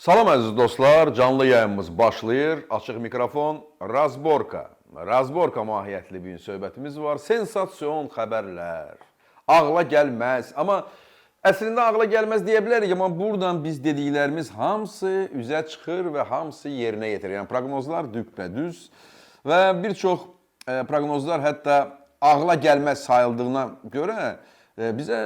Salam əziz dostlar, canlı yayımımız başlayır. Açıq mikrofon, razborka. Razborka mahiyyətli bir söhbətimiz var. Sensasyon xəbərlər. Ağla gəlməz, amma əslində ağla gəlməz deyə bilərik, amma buradan biz dediklərimiz hamısı üzə çıxır və hamısı yerinə yetirir. Yəni proqnozlar düppədüz və bir çox proqnozlar hətta ağla gəlməz sayıldığına görə bizə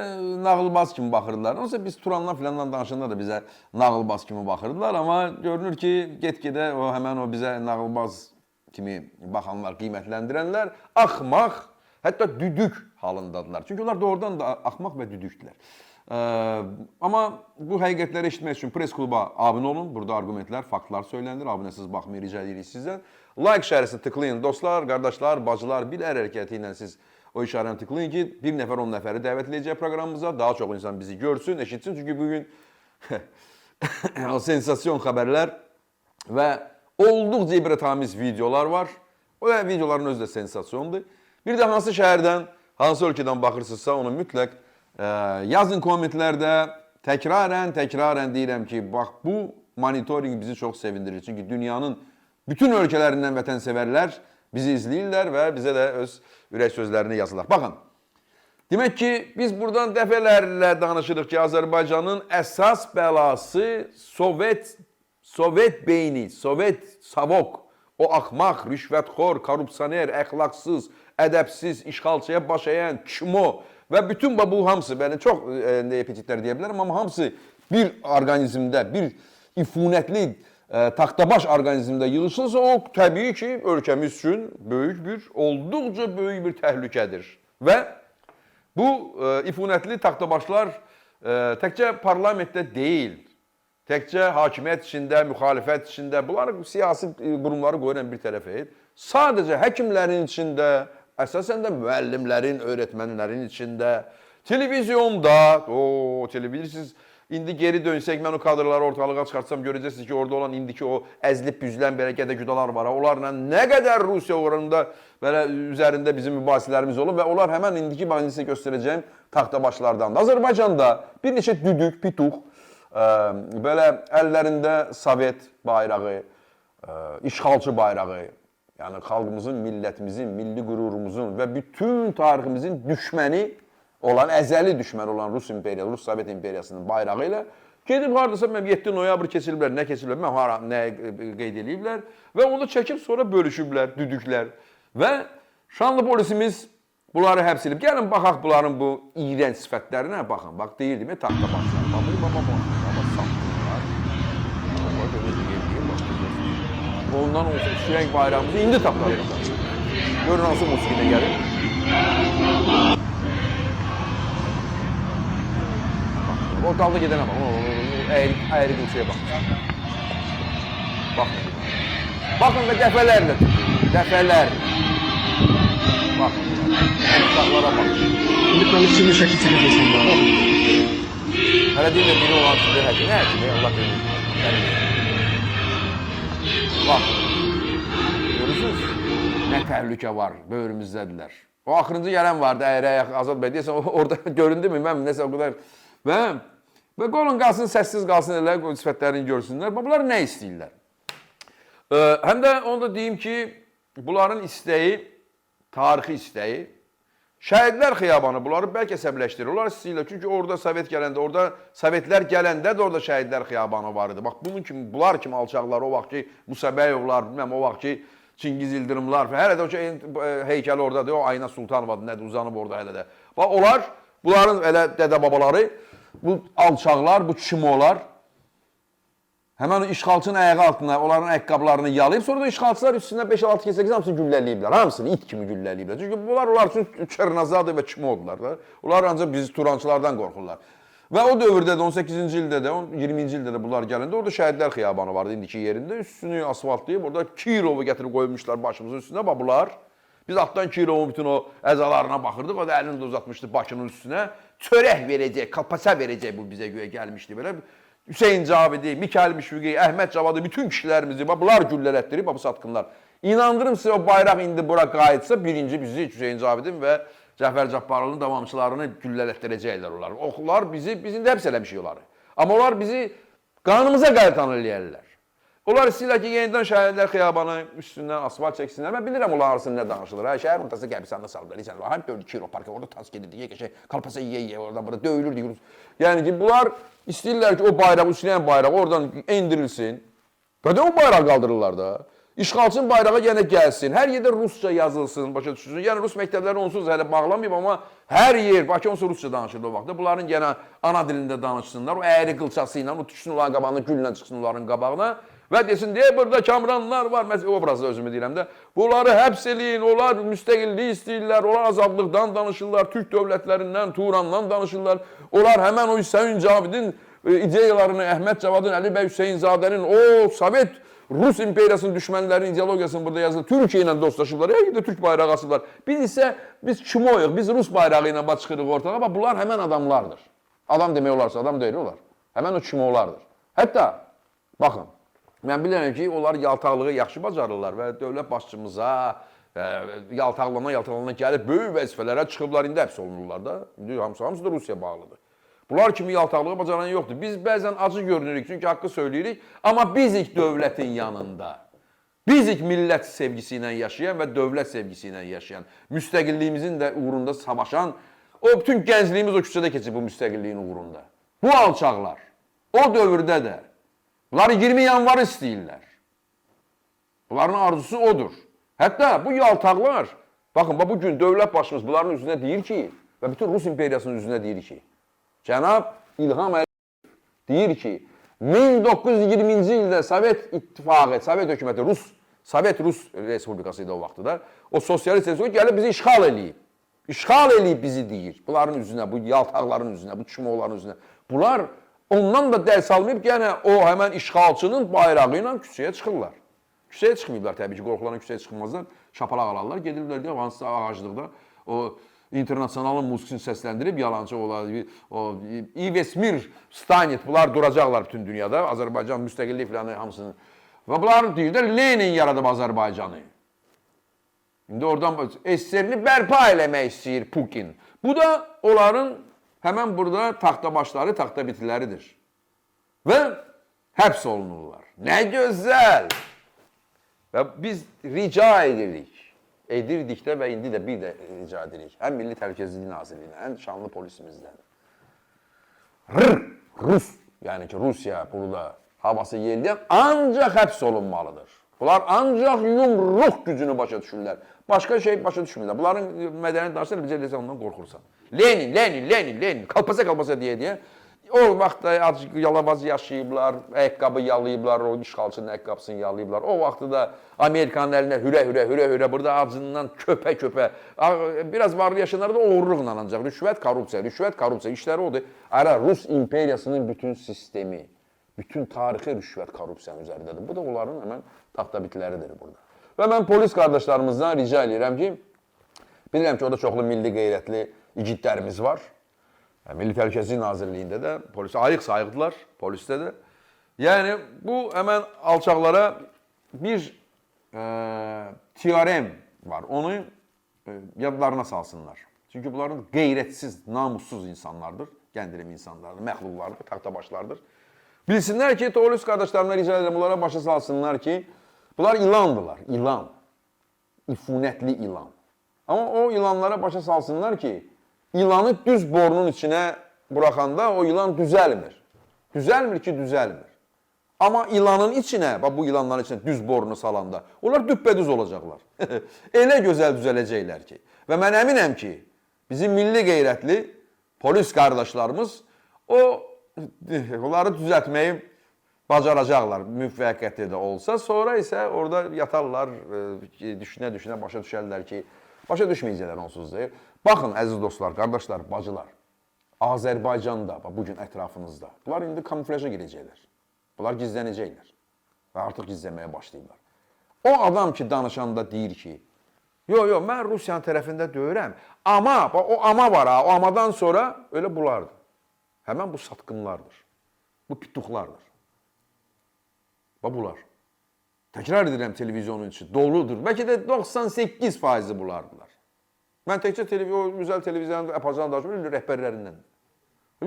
nağılbaz kimi baxırdılar. Onsa biz Turandan filandan danışanda da bizə nağılbaz kimi baxırdılar, amma görünür ki, get-gedə o həmən o bizə nağılbaz kimi baxanlar, qiymətləndirənlər axmaq, hətta düdük halındadılar. Çünki onlar doğrudan da axmaq və düdükdülər. Amma bu həqiqətləri eşitmək üçün Press Kluba abunə olun. Burada arqumentlər, faktlar söylənilir. Abunəsiz baxmayı rica edirik sizdən. Like işarəsini tıklayın dostlar, qardaşlar, bacılar, bir əl hərəkəti ilə siz o işarəni tıklayın ki, bir nəfər 10 nəfəri dəvət edəcək proqramımıza. Daha çox insan bizi görsün, eşitsin. Çünki bugün o sensasyon xəbərlər və olduqca ibrətamiz videolar var. O videoların özü də sensasyondur. Bir də hansı şəhərdən, hansı ölkədən baxırsınızsa onu mütləq yazın kommentlərdə. Təkrarən deyirəm ki, bax bu monitorinq bizi çox sevindirir. Çünki dünyanın bütün ölkələrindən vətənsevərlər bizi izləyirlər və bizə də öz ürək sözlərini yazırlar. Baxın, demək ki, biz buradan dəfələrlə danışırıq ki, Azərbaycanın əsas bəlası Sovet beyni, Sovet savok, o axmaq, rüşvətxor, korrupsioner, əxlaqsız, ədəbsiz, işğalçıya baş əyən, çmo və bütün bu hamısı, belə çox epitetlər deyə bilərəm, amma hamısı bir orqanizmdə, bir ifunətli taxtabaş orqanizmdə yığılırsa, o təbii ki, ölkəmiz üçün böyük bir, olduqca böyük bir təhlükədir. Və bu ifunətli taxtabaşlar təkcə parlamentdə deyil, təkcə hakimiyyət içində, müxalifət içində, bunları siyasi qurumları qoyuram bir tərəfə. Sadəcə həkimlərin içində, əsasən də müəllimlərin, öyrətmənlərin içində, televizyonda, bilirsiniz, indi geri dönsək, mən o kadrları ortalığa çıxartsam, görəcəksiniz ki, orada olan indiki o əzilib büzülən belə gədə-güdalar var. Onlarla nə qədər Rusiya uğrunda belə üzərində bizim mübahisələrimiz olub və onlar həmən indiki mən sizə göstərəcəyim taxtabaşlardan. Azərbaycanda bir neçə düdük, pituq, belə əllərində Sovet bayrağı, işğalçı bayrağı, yəni xalqımızın, millətimizin, milli qürurumuzun və bütün tariximizin düşməni olan, əzəli düşməni olan Rus imperiyası, Rus Sovet imperiyasının bayrağı ilə gedib hardasa 7 noyabr keçiriblər, nə keçiriblər, mən hara nə qeyd eləyiblər və onu çəkib sonra bölüşüblər, düdüklər və şanlı polisimiz bunları həbs edib. Gəlin baxaq bunların bu iyrənc sifətlərinə, baxın. Bax deyirdim, taxtabaşlar. Bax, baba, baba, satdılar. Ondan olsun şirək bayrağımızı indi tapdalayırlar. Görün hansı musiqidə gəlir. Bax, o dalda gedənə bax. Əyri qılçıya bax. Baxın. Baxın və dəfələrlə tutur. Dəfələrlə. Baxın. Uşaqlara baxın. İndi konuştuğumuz şəkil çəkəcəksən bana. Hələ deyirlər biri olan sizə həkim. Nə həkimi? Allah bilir. Bax. Görürsünüz? Nə təhlükə var, böyrümüzdədirlər. O axırıncı gələn vardı, əyri ayaq Azad bəy. Deyəsən, orada göründü mü? Mən nəsə o qədər. Və qolun qalsın, səssiz qalsın elə, sifətlərini görsünlər. Bunlar nə istəyirlər? Həm də onu da deyim ki, bunların istəyi, tarixi istəyi, Şəhidlər Xiyabanı bunları bəlkə əsəbləşdirir. Onlar istəyirlər. Çünki orada Sovet gələndə, orada Sovetlər gələndə də orada Şəhidlər Xiyabanı var idi. Bax bunun kimi, bunlar kimi alçaqlar, o vaxt ki Musabəyovlar, bilməm o vaxt ki Çingiz İldırımlar, hələ də o ki heykəli oradadır, o Ayna Sultanovadır, nədir, uzanıb orada hələ də. Bax onlar, bunların elə dədə babaları, bu alçaqlar, bu çimolar həmən o işğalçının ayağı altına onların ayaqqabılarını yalayıb, sonra da işğalçılar üstünə 5, 6, 8 hamısını güllələyiblər. Hamısını it kimi güllələyiblər. Çünki bunlar onlar üçün çernazadır və çimodular da. Onlar ancaq biz Turançılardan qorxurlar. Və o dövrdə də 18-ci ildə də, 20-ci ildə də bunlar gələndə orada Şəhidlər Xiyabanı vardı indiki yerində. Üstünü asfaltlayıb orada Kirovu gətirib qoymuşlar başımızın üstünə. Bax bunlar. Biz altdan Kirovun bütün o əzalarına baxırdıq. O da əlini də uzatmışdı Bakının üstünə. Çörək verəcək, kalpasa verəcək bu bizə güya gəlmişdi belə. Hüseyn Cavidi, Mikail Müşfiqi, Əhməd Cavadi, bütün kişilərimizi, bax bunlar güllələtdirib, bax bu satqınlar. İnandırım sizə o bayraq indi bura qayıtsa, birinci bizi Hüseyn Cavidin və Cəfər Cabbarlının davamçılarını güllələtdirəcəklər onlar. Oxular bizi, biz indi həbs eləmişik onları. Amma onlar bizi Qanımıza qaytan eləyərlər. Onlar istəyirlər ki, yenidən Şəhidlər Xiyabanı üstündən asfalt çəksinlər. Mən bilirəm onlar arasında nə danışılır. Hə, şəhər ortası qəbristanlığı salıblar. İnsan həm dördü Kirov parkı orada tas gedirdi, qəşəng kalpasa yeyə-yeyə oradan burada döyülürdü. Yəni ki, bunlar istəyirlər ki, o bayraq, üstləyən bayraq oradan endirilsin. Və də o bayrağı qaldırırlar da. İşğalçının bayrağı yenə gəlsin. Hər yerdə rusca yazılsın, başa düşürsünüz. Yəni rus məktəbləri onsuz hələ bağlamayıb, amma hər yer, Bakı onsuz rusca danışırdı o vaxtda. Bunların yenə ana dilində danışsınlar. O əyri qılçası ilə, o düşsün onların qabağına, güllə çıxsın onların qabağına və desin deyə burada Kamranlar var. Məsələn, obrazda özümü deyirəm də. Bunları həbs eləyin, onlar müstəqillik istəyirlər, onlar azadlıqdan danışırlar, Türk dövlətlərindən, Turandan danışırlar. Onlar həmən o Hüseyn Cavidin ideyalarını, Əhməd Cavadın, Əli bəy Hüseynzadənin, o Sovet Rus imperiyasının düşmənlərinin ideologiyasını burada yazılır. Türkiyə ilə dostlaşıblar. Hər yerdə Türk bayrağı asıblar. Biz isə biz kim oyuq? Biz Rus bayrağı ilə bax çıxırıq ortalığa. Amma bunlar həmən adamlardır. Adam demək olarsa adam deyil onlar. Həmən o kim olardır. Hətta baxın, mən bilirəm ki, onlar yaltaqlığı yaxşı bacarırlar və dövlət başçımıza yaltaqlana gəlib böyük vəzifələrə çıxıblar, indi həbs olunurlar da. İndi hamısı da Rusiyaya bağlıdır. Bunlar kimi yaltaqlığı bacaran yoxdur. Biz bəzən acı görünürük, çünki haqqı söyləyirik, amma bizik dövlətin yanında. Bizik millət sevgisi ilə yaşayan və dövlət sevgisi ilə yaşayan, müstəqilliyimizin də uğrunda savaşan, o bütün gəncliyimiz o küçədə keçib bu müstəqilliyin uğrunda. Bu alçaqlar o dövrdə də bunlar 20 yanvarı istəyirlər. Bunların arzusu odur. Hətta bu yaltaqlar, baxın, bu gün dövlət başımız bunların üzünə deyir ki, və bütün Rus imperiyasının üzünə deyir ki, Cənab İlham Əliyev deyir ki, 1920-ci ildə Sovet İttifaqı, Sovet hökuməti, Sovet Rus Respublikası idi o vaxtı da. O sosialist respublika gəlib bizi işğal eləyib. İşğal eləyib bizi deyir. Bunların üzünə, bu yaltaqların üzünə, bu çumoğların üzünə. Bunlar ondan da dərs almayıb, yenə o həmən işğalçının bayrağı ilə küçəyə çıxırlar. Küçəyə çıxmayıblar təbii ki, qorxularına küçəyə çıxmazlar. Şapalaq alarlar, gedirlər deyə hansısa ağaclıqda o internasionalın musiqisini səsləndirib yalançı olar, o İvesmir Stanet bunlar duracaqlar bütün dünyada. Azərbaycan müstəqillik filanı hamısını. Və bunlar deyirlər Lenin yaradıb Azərbaycanı. İndi oradan SSR-ni bərpa eləmək istəyir Putin. Bu da onların həmən burada taxta başları, taxta bitiləridir. Və həbs olunurlar. Nə gözəl! Və biz rica edirik. Edirdik də və indi də bir də rica edirik. Həm Milli Təhlükəsizlik Nazirliyinə, həm şanlı polisimizdən. Rus, yəni ki Rusiya burada havası yelləyən ancaq həbs olunmalıdır. Bunlar ancaq yumruq gücünü başa düşürlər. Başqa şey başa düşmürlər. Bunların mədəniyyət danışırlar, bizə desən ondan qorxursan. Lenin, Lenin, Lenin, Lenin, kalpasa kalpasa deyə deyə. O vaxtda yalavaz yaşayıblar, ayaqqabı yalayıblar, o işğalçının ayaqqabısını yalayıblar. O vaxtı da Amerikanın əlinə hürə-hürə burada acından köpə-köpə. Biraz varlı yaşayanlar da oğurluqla ancaq rüşvət, korrupsiya, rüşvət, korrupsiya işləri odur. Ara Rus imperiyasının bütün sistemi, bütün tarixi rüşvət, korrupsiyanın üzərindədir. Bu da onların həmən taxta bitləridir burada. Və mən polis qardaşlarımızdan rica edirəm ki, bilirəm ki, orada çoxlu milli qeyrətli igidlərimiz var. Milli Təhlükəsizlik Nazirliyində də polis ayıq sayıqdılar, polisdə də. Yəni bu həmən alçaqlara bir teorem var. Onu yadlarına salsınlar. Çünki bunların qeyrətsiz, namussuz insanlardır. Gəndirim insanlardır, məxluqlardır, taxtabaşlardır. Bilsinlər ki, polis qardaşlarımdan rica edirəm, bunlara başa salsınlar ki, bunlar ilandılar, ilan. İfunətli ilan. Amma o ilanlara başa salsınlar ki, ilanı düz borunun içinə buraxanda o ilan düzəlmir. Düzəlmir ki, düzəlmir. Amma ilanın içinə, bax bu ilanların içinə düz borunu salanda, onlar düppədüz olacaqlar. Elə gözəl düzələcəklər ki. Və mən əminəm ki, bizim milli qeyrətli polis qardaşlarımız o onları düzəltməyi bacaracaqlar müvəqqəti də olsa. Sonra isə orada yatarlar, düşünə-düşünə başa düşərlər ki, başa düşməyəcəklər onsuz da. Baxın əziz dostlar, qardaşlar, bacılar. Azərbaycanda, bax bu gün ətrafınızda. Bunlar indi kamuflyaja girəcəklər. Bunlar gizlənəcəklər. Və artıq gizlənməyə başlayıblar. O adam ki danışanda deyir ki, yo yo mən Rusiyanın tərəfində deyirəm, amma bax, o amma var ha, o amadan sonra elə bunlardır. Həmən bu satqınlardır. Bu pituxlardır. Bax bunlar. Təkrar edirəm televizyonun içi doludur. Bəlkə də 98% bunlardılar. Mən təkcə o gözəl televizyonun aparıcıdan danışmıram, rəhbərlərindən.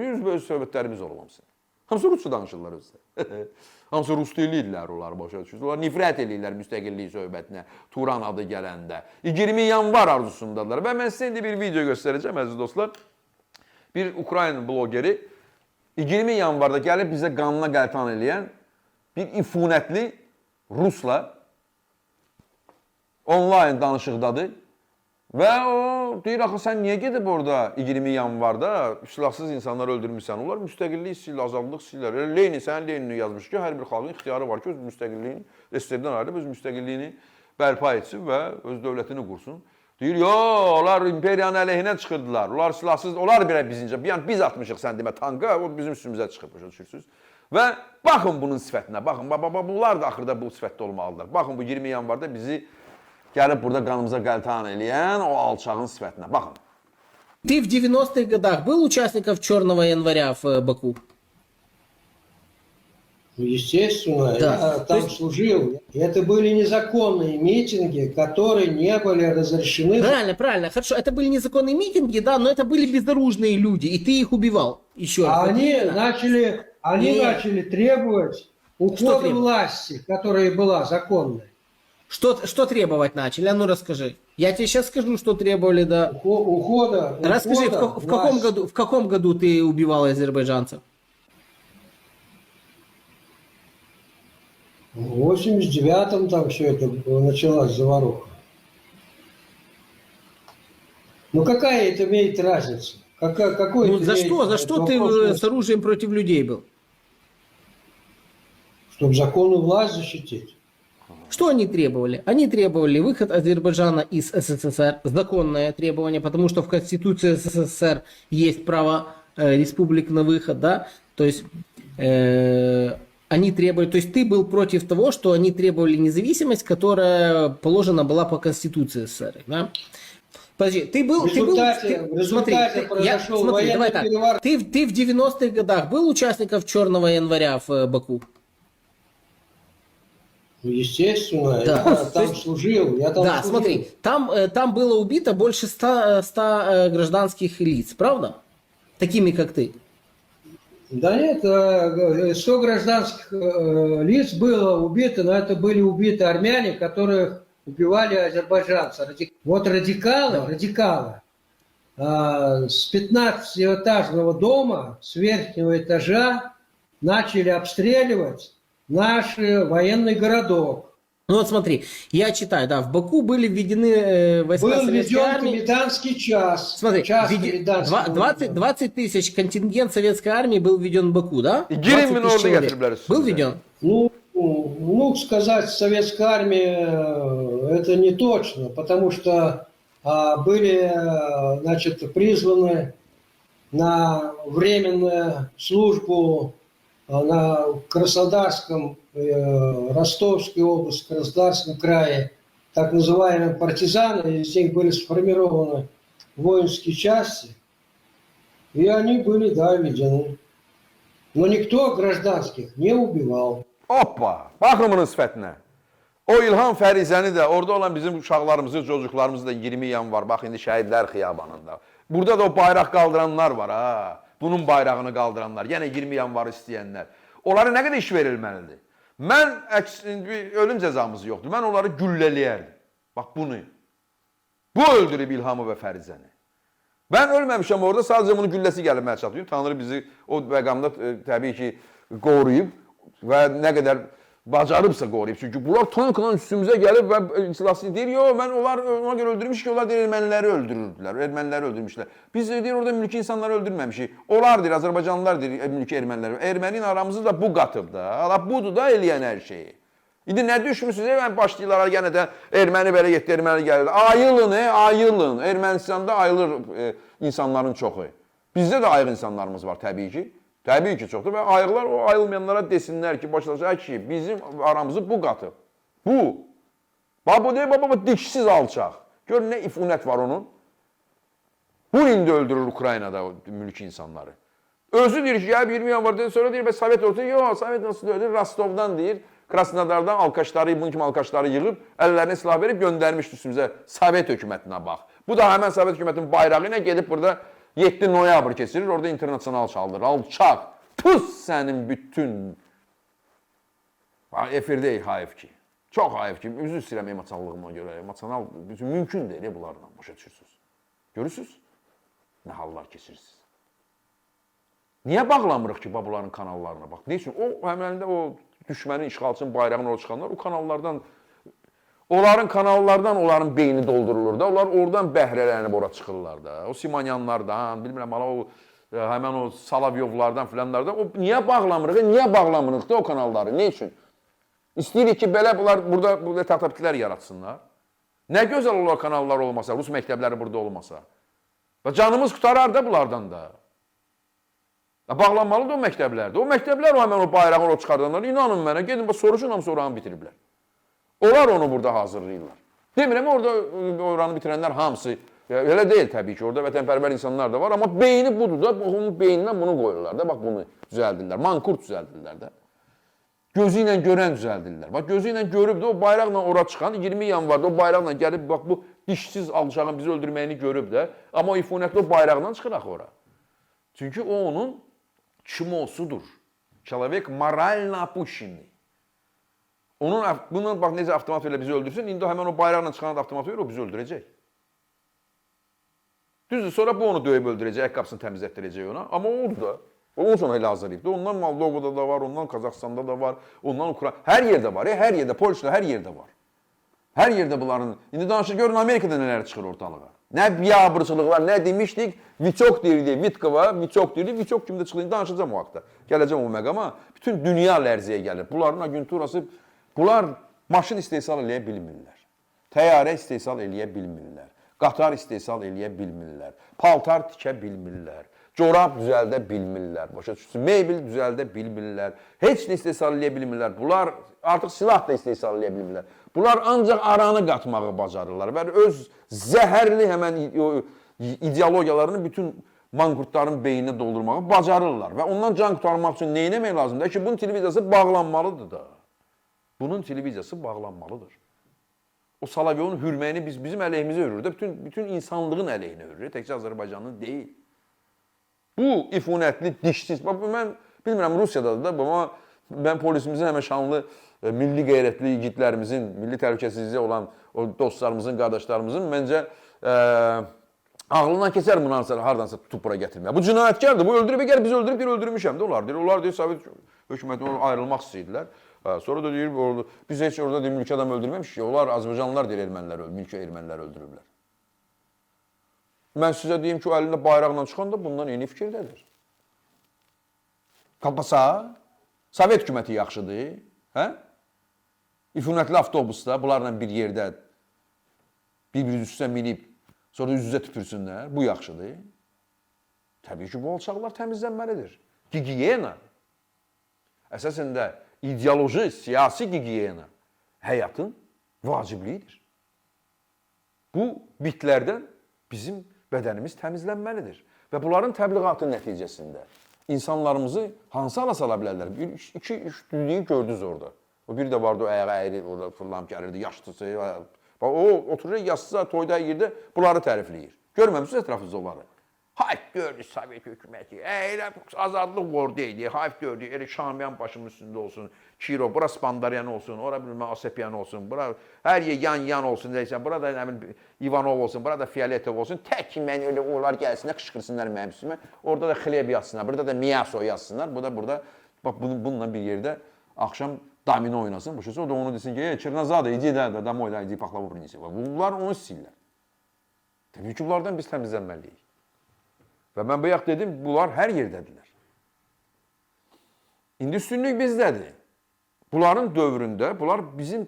Üzbəüz söhbətlərimiz olub hamısının. Hamısı rusca danışırlar özü. Hamısı rus dillidirlər onlar, başa düşürsünüz. Onlar nifrət eləyirlər müstəqillik söhbətinə, Turan adı gələndə. 20 yanvar arzusundadırlar. Və mən sizə indi bir video göstərəcəm əziz dostlar. Bir Ukrayna blogeri 20 yanvarda gəlib bizə qanına qəltan eləyən bir ifunətli rusla onlayn danışıqdadır. Və o deyir axı sən niyə gedib orada 20 yanvarda silahsız insanları öldürmüsən? Onlar müstəqillik istəyirlər, azadlıq istəyirlər. Elə Lenin, sənin Lenini yazmış ki, hər bir xalqın ixtiyarı var ki, öz müstəqilliyini SSR-dən ayrılıb öz müstəqilliyini bərpa etsin və öz dövlətini qursun. Deyir, yo, onlar imperiyanın əleyhinə çıxırdılar. Onlar silahsız, onlar belə bizincə. Yəni biz atmışıq sən demə tanka, o bizim üstümüzə çıxıb, başa düşürsüz. Və baxın bunun sifətinə, baxın, bax, bax, bunlar da axırda bu sifətdə olmalıdırlar. Baxın bu 20 yanvarda bizi gəlib burada qanımıza qəltan eləyən o alçağın sifətinə. Baxın. Ты в 90-х годах был участником Черного января в Баку? Ну, естественно, Да. я там То есть- служил. И это были незаконные митинги, которые не были разрешены. Правильно, правильно. Хорошо, это были незаконные митинги, да, но это были безоружные люди, и ты их убивал. Еще раз. А они Да. начали, они Нет. начали требовать ухода требовать? власти, которая была законной. Что требовать начали? А ну расскажи. Я тебе сейчас скажу, что требовали, да. Ухода, Расскажи, ухода в каком власти. году, в каком году ты убивал азербайджанцев? В 89-м там все это началась заваруха. Ну какая это имеет разница? Какая, какой Ну это за имеет что, за что ты вопрос, с оружием против людей был? Чтобы законную власть защитить. Что они требовали? Они требовали выход Азербайджана из СССР, законное требование, потому что в Конституции СССР есть право республик на выход, да, то есть они требовали, то есть ты был против того, что они требовали независимость, которая положена была по Конституции СССР, да? Подожди, ты был, В результате- ты был, в результате смотри, произошел смотри, военный давай так, переворот. ты в 90-х годах был участником Черного января в Баку? Ну, естественно, Да. я То там есть- служил. Я там Да, служил. смотри, там было убито больше 100 гражданских лиц, правда? Такими, как ты. Да нет, 100 гражданских лиц было убито, но это были убиты армяне, которых убивали азербайджанцы. Вот радикалы, с 15-этажного дома, с верхнего этажа начали обстреливать наш военный городок. Ну вот смотри, я читаю, да, в Баку были введены войска Был советской введен армии. комендантский час. Смотри, час комендантского 20 тысяч контингент советской армии был введен в Баку, да? И 20 Гирин тысяч человек. getiriblər Был üstümüzə. введен? Ну, сказать, советская армия, это не точно, потому что были, значит, призваны на временную службу на Краснодарском, Ростовской области, Краснодарском крае, так называемые партизаны, из них были сформированы воинские части, и они были, да, введены. Но никто гражданских не убивал. Hoppa! Baxın bunun sifətinə. O İlham Fərizəni də, orada olan bizim uşaqlarımızı, çocuklarımızı da 20 yanvar, bax indi şəhidlər xiyabanında. Burada da o bayraq qaldıranlar var ha. Bunun bayrağını qaldıranlar, yenə 20 yanvarı istəyənlər. Onlara nə qədər iş verilməlidir? Mən bir ölüm cəzamız yoxdur. Mən onları güllələyərdim. Bax bunu. Bu öldürüb İlhamı və Fərizəni. Mən ölməmişəm orada, sadəcə bunun gülləsi gəlib mənə çatıyor. Tanrı bizi o məqamda təbii ki qoruyub və nə qədər bacarıbsa qoruyub. Çünki bunlar tankla üstümüzə gəlib və silahsız deyir, yox mən onlar ona görə öldürmüş ki, onlar deyir erməniləri öldürürdülər, erməniləri öldürmüşlər. Biz deyir orada mülki insanları öldürməmişik. Onlar deyir Azərbaycanlılar deyir mülki erməniləri. Erməni ilə aramızı da bu qatıb da. Ala budur da eləyən hər şeyi. İndi nə düşmüsünüz? Mən başlayırlar yenə də erməni belə getdi, erməni gəldi. Ayılın, ayılın. Ermənistanda ayılır insanların çoxu. Bizdə də ayıq insanlarımız var təbii ki. Təbii ki çoxdur və ayıqlar o ayılmayanlara desinlər ki, başlasın ki, bizim aramızı bu qatıb. Bu. Bax bu deyir, bax bu dişsiz alçaq. Gör nə ifunət var onun. Bu indi öldürür Ukraynada o mülki insanları. Özü deyir ki, gəlib 20 yanvardan sonra deyir, bəs Sovet ordusu, yox, Sovet ordusu deyil, Rostovdan deyir, Krasnodardan alkaşları, bunun kimi alkaşları yığıb, əllərinə silah verib göndərmişdi üstümüzə Sovet hökumətinə bax. Bu da həmən Sovet hökumətinin bayrağı ilə gedib burada 7 noyabr keçirir, orada internasional çaldırır. Alçaq. Tuz sənin bütün efirdəyik hayf ki. Çox hayf ki. Üzr istəyirəm emosionallığıma görə. Emosional mümkün deyil bunlarla başa düşürsünüz. Görürsüz? Nə hallar keçirirsiniz. Niyə bağlamırıq ki, bunların kanallarına bax? Nə üçün? O həmən də o düşmənin, işğalçının bayrağını ora çıxanlar o kanallardan onların kanallardan onların beyni doldurulur da. Onlar oradan bəhrələnib ora çıxırlar da. O Simonyanlardan, bilmirəm, hala o həmən o Solovyovlardan filanlardan. O niyə bağlamırıq? Niyə bağlamırıq da o kanalları? Nə üçün? İstəyirik ki, belə bunlar burada taxtapitlər yaratsınlar. Nə gözəl olar kanallar olmasa, rus məktəbləri burada olmasa. Və canımız qurtarar da bunlardan da. Bağlanmalıdır o məktəblərdə. O məktəblər o həmən o bayrağı ora çıxardanlar, inanın mənə, gedin bax soruşun, hamısı oranı bitiriblər. Onlar onu burada hazırlayırlar. Demirəm orada oranı bitirənlər hamısı, elə deyil təbii ki, orada vətənpərvər insanlar da var, amma beyni budur da, onun beynindən bunu qoyurlar da, bax bunu düzəldirlər, mankurt düzəldirlər də. Gözü ilə görən düzəldirlər. Bax gözü ilə görüb də o bayraqla ora çıxan 20 yanvarda o bayraqla gəlib bax bu dişsiz alçağın bizi öldürməyini görüb də, amma o ifunətli o bayraqla çıxır axı ora. Çünki o onun çimosudur. Человек морально опущенный. Onun bunun bax necə avtomat ilə bizi öldürsün, indi həmən o bayraqla çıxan avtomat o bizi öldürəcək. Düzdür, sonra bu onu döyüb öldürəcək, ayaqqabısını təmizlətdirəcək ona, amma o oldu da. O onun üçün elə hazırlayıbdı. Ondan Moldovada da var, ondan Qazaxıstanda da var, ondan Ukrayna, hər yerdə var, hər yerdə, Polşada hər yerdə var. Hər yerdə bunların. İndi danışır görün Amerikada nələr çıxır ortalığa. Nə biabırçılıqlar, nə demişdik? Viçok deyirdi, Vitkova, Viçok deyirdi, Viçok kimdə çıxdı? İndi danışacağam o haqda. Gələcəm o məqama. Bütün dünya lərzəyə gəlir. Bunların agenturası, bunlar maşın istehsal eləyə bilmirlər. Təyyarə istehsal eləyə bilmirlər. Qatar istehsal eləyə bilmirlər. Paltar tikə bilmirlər. Corab düzəldə bilmirlər. Başa düşürsünüz? Mebel düzəldə bilmirlər. Heç nə istehsal eləyə bilmirlər. Bunlar artıq silah da istehsal eləyə bilmirlər. Bunlar ancaq aranı qatmağı bacarırlar və öz zəhərli həmən ideologiyalarını bütün manqurtların beyninə doldurmağı bacarırlar. Və ondan can qurtarmaq üçün nə etmək lazımdır? Ki, bunun televiziyası bağlanmalıdır da. Bunun televiziyası bağlanmalıdır. O Solovyovun hürməyini bizim əleyhimizə hürür də, bütün insanlığın əleyhinə hürür, təkcə Azərbaycanın deyil. Bu ifunətli, dişsiz, bax mən bilmirəm Rusiyadadır da, amma mən polisimizin həmən şanlı milli qeyrətli igidlərimizin, milli təhlükəsizliyi olan o dostlarımızın, qardaşlarımızın məncə ağlından keçər bunu hardansa tutub bura gətirməyə. Bu cinayətkardır, bu öldürüb, gəl biz öldürüb, deyir, öldürmüşəm də onlar. Deyir, onlar deyir, Sovet hökumətinə ayrılmaq istəyirdilər. Sonra da deyir, orada, biz heç orada deyir, mülki adam öldürməmişik ki, onlar Azərbaycanlılar deyir, ermənilər, mülki ermənilər öldürüblər. Mən sizə deyim ki, o əlində bayraqla çıxan da bundan eyni fikirdədir. Kalpasa, Sovet hökuməti yaxşıdır, hə? İfunətli avtobusda bunlarla bir yerdə bir-birinin üstünə minib, sonra üz-üzə tüpürsünlər, bu yaxşıdır. Təbii ki, bu alçaqlar təmizlənməlidir. Gigiyena, əsasında ideoloji, siyasi gigiyena həyatın vacibliyidir. Bu bitlərdən bizim bədənimiz təmizlənməlidir. Və bunların təbliğatı nəticəsində insanlarımızı hansı hala sala bilərlər? Bir, iki, üç düdüyü gördünüz orada. O bir də vardı o ayağı əyri, orada fırlanıb gəlirdi, yaşlısı. Bax, o oturur yastığa, toyda yerdə bunları tərifləyir. Görməmişsiniz ətrafınızda onları. Hayf gördü Sovet hökuməti, elə azadlıq orada idi, hayf gördü, elə Şamiyan başımın üstündə olsun, Kirov, bura Spandaryan olsun, ora bilməm Asepyan olsun, bura hər yer yan-yan olsun, deyirsən, burada nə bilim İvanov olsun, burada Fioletov olsun, tək mən elə onlar gəlsinlər, qışqırsınlar mənim üstümə, orada da Xleb yazsınlar, burada da Miyaso yazsınlar, bu da burada, bax bununla bir yerdə axşam domino oynasın, başa o da onu desin ki, ey Çernazadə, idi da, domoy, da, idi paxlava prinisi. Bunlar onu istəyirlər. Təbii ki, bunlardan biz təmizlənməliyik. Və mən bayaq dedim, bunlar hər yerdədirlər. İndi üstünlük bizdədir. Bunların dövründə, bunlar bizim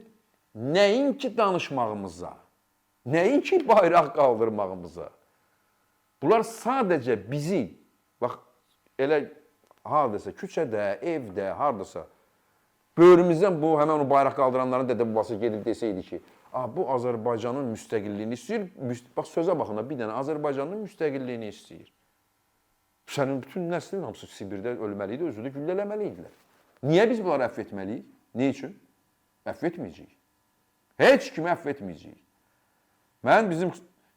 nəinki danışmağımıza, nəinki bayraq qaldırmağımıza, bunlar sadəcə bizi, bax, elə hardasa küçədə, evdə, hardasa, böyrümüzdən bu həmən o bayraq qaldıranların dədə babası gedib desəydi ki, bu Azərbaycanın müstəqilliyini istəyir, bax sözə baxın, bir dənə Azərbaycanın müstəqilliyini istəyir. Sənin bütün nəslin hamısı Sibirdə ölməli idi, özü də güllələməli idilər. Niyə biz bunları əfv etməliyik? Nə üçün? Əfv etməyəcəyik. Heç kimi əfv etməyəcəyik. Mən bizim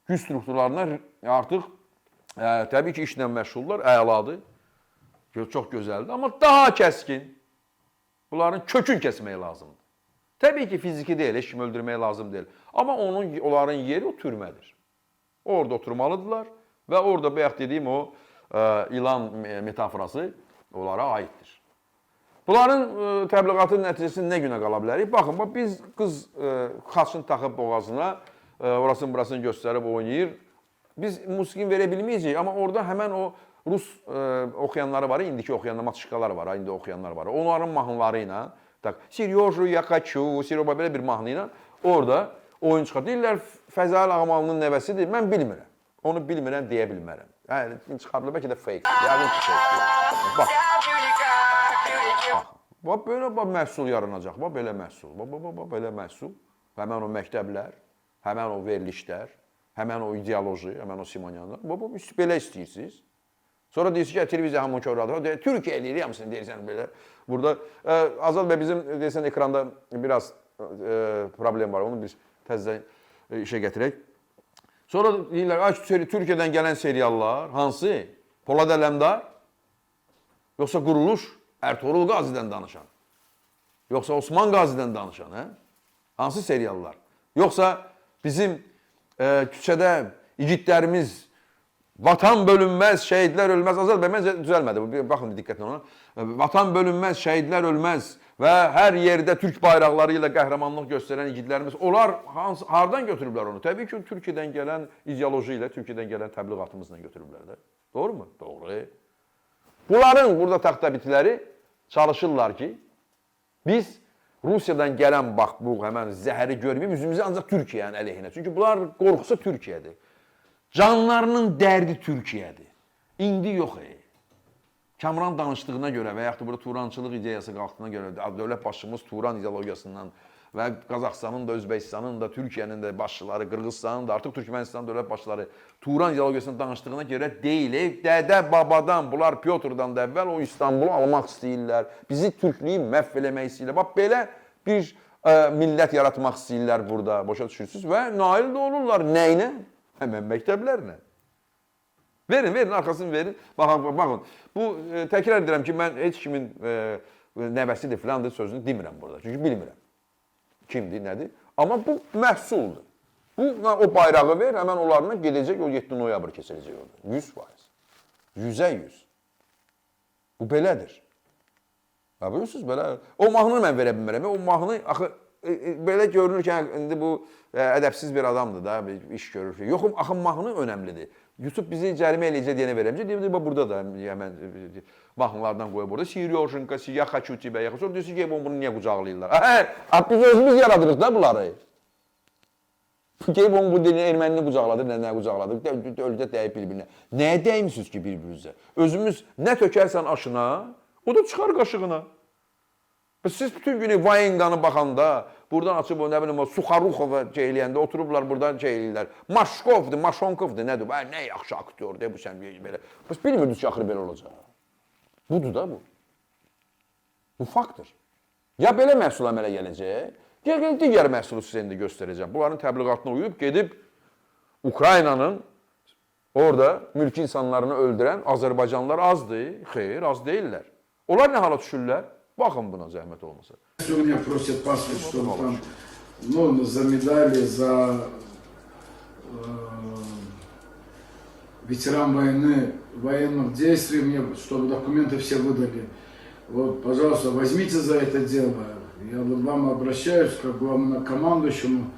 güc strukturlarına artıq təbii ki, işlə məşğullar, əladır. Çox gözəldir, amma daha kəskin. Bunların kökün kəsmək lazımdır. Təbii ki, fiziki deyil, heç kimi öldürmək lazım deyil. Amma onların yeri o türmədir. Orada oturmalıdırlar və orada bayaq dediyim o ilan metaforası onlara aiddir. Bunların təbliğatın nəticəsində nə günə qala bilərik? Baxın, bax biz qız xaçını taxıb boğazına, orasını burasını göstərib oynayır. Biz musiqini verə bilməyəcəyik, amma orada həmən o rus oxuyanları var, indiki oxuyanlar, matışkalar var, indi oxuyanlar var. Onların mahnıları ilə, tak, Seryoju ya хочу, Seryoba belə bir mahnı ilə orada oyun çıxar. Deyirlər Fəzail Ağamalının nəvəsidir. Mən bilmirəm. Onu bilmirəm deyə bilmərəm. Yəni çıxarılır, bəlkə də fake. Yəqin ki fake. Bax. Bax, belə bax məhsul yaranacaq. Bax belə məhsul. Bax, bax, bax, belə məhsul. Həmən o məktəblər, həmən o verilişlər, həmən o ideoloji, həmən o Simonyanlar. Bax, bax, belə istəyirsiniz. Sonra deyirsiniz ki, televiziya hamı köradır. Türkiyə eləyir, hamısını deyirsən belə. Burada Azad bəy bizim deyirsən ekranda biraz problem var. Onu biz təzədən işə gətirək. Sonra deyirlər, ay Türkiyədən gələn seriallar hansı? Polad Ələmdar? Yoxsa Quruluş? Ertuğrul Qazidən danışan? Yoxsa Osman Qazidən danışan, hə? Hansı seriallar? Yoxsa bizim küçədə igidlərimiz vatan bölünməz, şəhidlər ölməz. Azad bəy, məncə düzəlmədi. Baxın diqqətlə ona. Vatan bölünməz, şəhidlər ölməz və hər yerdə türk bayraqları ilə qəhrəmanlıq göstərən igidlərimiz, onlar hardan götürüblər onu? Təbii ki, Türkiyədən gələn ideoloji ilə, Türkiyədən gələn təbliğatımızla götürüblər də. Doğru mu? Doğru. Bunların burada taxtabitləri çalışırlar ki, biz Rusiyadan gələn bax bu həmən zəhəri görməyib, üzümüzü ancaq Türkiyənin əleyhinə. Çünki bunlar qorxusu Türkiyədir. Canlarının dərdi Türkiyədir. İndi yox. Kamran danışdığına görə və yaxud da burada Turançılıq ideyası qalxdığına görə, dövlət başçımız Turan ideologiyasından və Qazaxıstanın da, Özbəkistanın da, Türkiyənin də başçıları, Qırğızstanın da, artıq Türkmənistanın dövlət başçıları Turan ideologiyasından danışdığına görə deyil. Dədə babadan, bunlar Pyotrdan da əvvəl o İstanbulu almaq istəyirlər. Bizi türklüyü məhv eləmək istəyirlər. Bax belə bir millət yaratmaq istəyirlər burada, başa düşürsünüz və nail də olurlar. Nəyinə? Həmən məktəblərlə. Verin, verin, arxasını verin. Baxın, baxın. Bu təkrar edirəm ki, mən heç kimin nəvəsidir filandır sözünü demirəm burada. Çünki bilmirəm kimdir, nədir. Amma bu məhsuldur. Bu o bayrağı ver, həmən onlarla gedəcək, o 7 noyabr keçiriləcək orada. 100%. 100%. Bu belədir. Ha, bilirsiniz, belə. O mahnını mən verə bilmirəm. O mahnı axı belə görünür ki, indi bu ədəbsiz bir adamdır da, bir iş görür. Yox, axı mahnı önəmlidir. YouTube bizi cərimə eləyəcək deyənə verəməyəcək. Deyir, bax burada da həmən mahnılardan qoyub orada. Seryojenka, ya хочу тебя, ya. Sonra deyirsin ki, bunu niyə qucaqlayırlar? Hə, biz özümüz yaradırıq da bunları. Geyib onu bu ermənini qucaqladı, nə qucaqladı, ölüdə dəyib bir-birinə. Nəyə dəymisiniz ki bir-birinizə? Özümüz nə tökərsən aşına, o da çıxar qaşığına. Siz bütün günü Vaenqanı baxanda, buradan açıb o nə bilim o Suxaruxova şey eləyəndə oturublar buradan şey eləyirlər. Maşkovdur, Maşonkovdur, nədir? Ay, nə yaxşı aktyordur bu sən belə. Bəs bilmirdiniz ki, axırı belə olacaq. Budur da bu. Bu faktdır. Ya belə məhsul əmələ gələcək, ya digər məhsulu sizə indi göstərəcəm. Bunların təbliğatına uyub gedib Ukraynanın orada mülki insanlarını öldürən Azərbaycanlılar azdır. Xeyr, az deyillər. Onlar nə hala düşürlər? Baxın buna zəhmət olmasa. У меня просят паспорт, чтобы там, ну, за медали, за ветеран войны, военных действий, мне, чтобы документы все выдали. Вот, пожалуйста, возьмите за это дело. Я вот вам обращаюсь как главнокомандующему,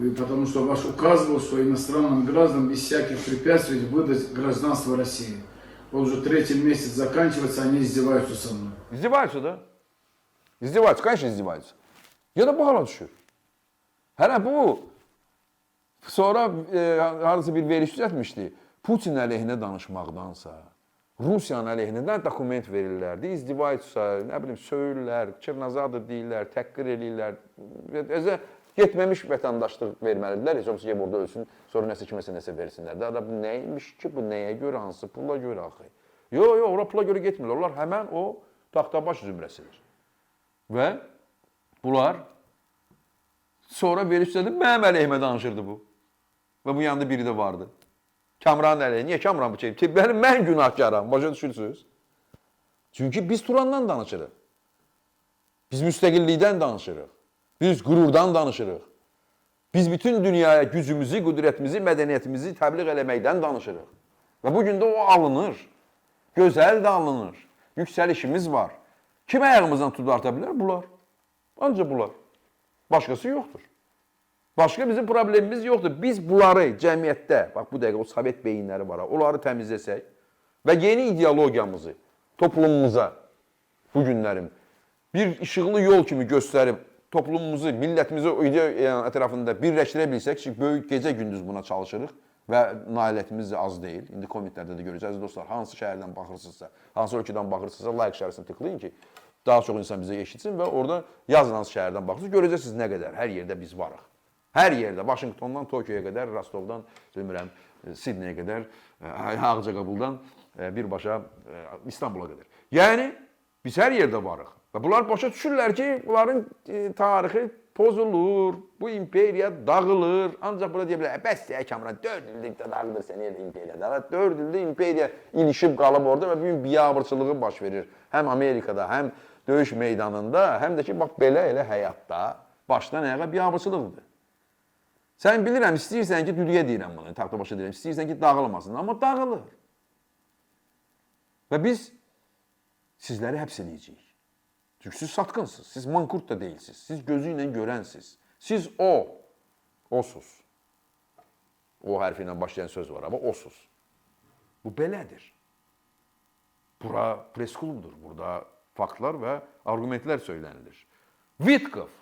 и потому что ваш указ был, что иностранным гражданам без всяких препятствий выдать гражданство России. Вот уже третий месяц заканчивается, они издеваются со мной. Издеваются, да? Издеваются, конечно, издеваются. Ya da bu hala düşür. Hələ bu sonra harasa bir veriş düzəltmişdi. Putin əleyhinə danışmaqdansa, Rusiyanın əleyhinə nə dokument verirlər, izdivaysa, nə bilim söyürlər, Çernazadır deyirlər, təhqir eləyirlər. Özə getməmiş vətəndaşlıq verməlidirlər. Heç olmasa gedib orada ölsün, sonra nəsə kiməsə nəsə versinlər. Da bu nəymiş ki, bu nəyə görə, hansı pula görə axı? Yox, yox, ora pula görə getmirlər. Onlar həmən o taxtabaş zümrəsidir. Və bunlar sonra veriş düzəldib, mənim əleyhimə danışırdı bu. Və bu yanında biri də vardı. Kamranın əleyhinə. Niyə Kamran bu şey? Mən günahkaram, başa düşürsünüz? Çünki biz Turandan danışırıq. Biz müstəqillikdən danışırıq. Biz qürurdan danışırıq. Biz bütün dünyaya gücümüzü, qüdrətimizi, mədəniyyətimizi təbliğ eləməkdən danışırıq. Və bu gün də o alınır. Gözəl də alınır. Yüksəlişimiz var. Kim ayağımızdan tutub darta bilər? Bunlar. Ancaq bunlar. Başqası yoxdur. Başqa bizim problemimiz yoxdur. Biz bunları cəmiyyətdə, bax bu dəqiqə o sovet beyinləri var, onları təmizləsək və yeni ideologiyamızı toplumumuza bu günlərin bir işıqlı yol kimi göstərib toplumumuzu, millətimizi o ideya ətrafında birləşdirə bilsək, ki, böyük gecə-gündüz buna çalışırıq və nailiyyətimiz də az deyil. İndi kommentlərdə də görəcəksiniz dostlar, hansı şəhərdən baxırsınızsa, hansı ölkədən baxırsınızsa, like işarəsini tıklayın ki, daha çox insan bizə eşitsin və orada yazın hansı şəhərdən baxırsınız, görəcəksiniz nə qədər hər yerdə biz varıq. Hər yerdə, Vaşinqtondan Tokioya qədər, Rostovdan, bilmirəm, Sidneyyə qədər, Ağcaqabuldan birbaşa İstanbula qədər. Yəni biz hər yerdə varıq. Və bunlar başa düşürlər ki, bunların tarixi pozulur, bu imperiya dağılır. Ancaq burada deyə bilər, bəs deyə Kamran, 4 ildir də dağılır səni elə imperiya. Dağılır. 4 ildir imperiya ilişib qalıb orada və bu gün biabırçılığı baş verir. Həm Amerikada, həm döyüş meydanında, həm də ki, bax belə elə həyatda başdan ayağa biabırçılıqdır. Sən bilirəm, istəyirsən ki, düdüyə deyirəm bunu, taxtabaşa deyirəm, istəyirsən ki, dağılmasın, amma dağılır. Və biz sizləri həbs eləyəcəyik. Çünki siz satqınsınız, siz mankurt da deyilsiniz, siz gözü ilə görənsiniz. Siz osuz. O hərfi ilə başlayan söz var, amma osuz. Bu belədir. Bura press klubdur, burada faktlar və arqumentlər söylənilir. Witkoff.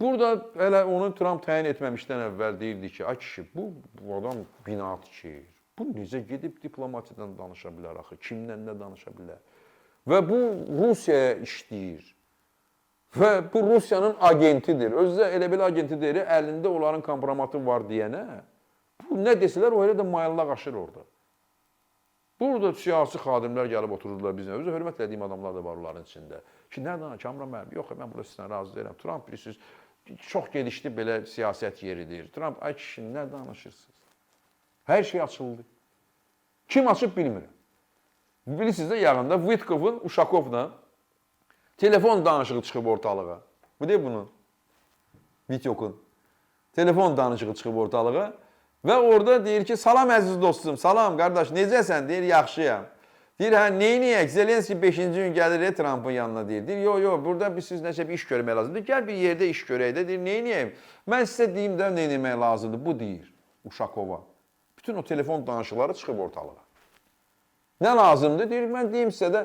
Burada elə onu Trump təyin etməmişdən əvvəl deyirdi ki, ay kişi, bu adam bina tikir. Bu necə gedib diplomatiyadan danışa bilər axı, kimdən nə danışa bilər? Və bu Rusiyaya işləyir. Və bu Rusiyanın agentidir. Özü də elə belə agenti deyir, əlində onların kompromatı var deyənə. Bu nə desələr o elə də mayallaq aşır orada. Burada siyasi xadimlər gəlib otururdular bizlə. Özü hörmət elədiyim adamlar da var onların içində. Ki, nə danış, Kamran müəllim, yox, mən burada sizdən razı deyiləm. Trump bilirsiniz, çox gedişli belə siyasət yeridir. Trump, ay kişi, nə danışırsınız? Hər şey açıldı. Kim açıb bilmirəm. Bilirsiniz də yaxında Witkoff'un Uşakovla telefon danışığı çıxıb ortalığa. Bu deyil bunun. Witkoff'un. Telefon danışığı çıxıb ortalığa və orada deyir ki, salam əziz dostum, salam qardaş, necəsən? Deyir, yaxşıyam. Deyir, hə, neyniyək? Zelenski 5-ci gün gəlir Trumpın yanına deyir. Deyir, yox, yox, burada biz siz nəsə bir iş görmək lazımdır. Gəl bir yerdə iş görək də. Deyir, neyniyək? Mən sizə deyim də nə etmək lazımdır. Bu deyir Uşakova. Bütün o telefon danışıqları çıxıb ortalığa. Nə lazımdır? Deyir, mən deyim sizə də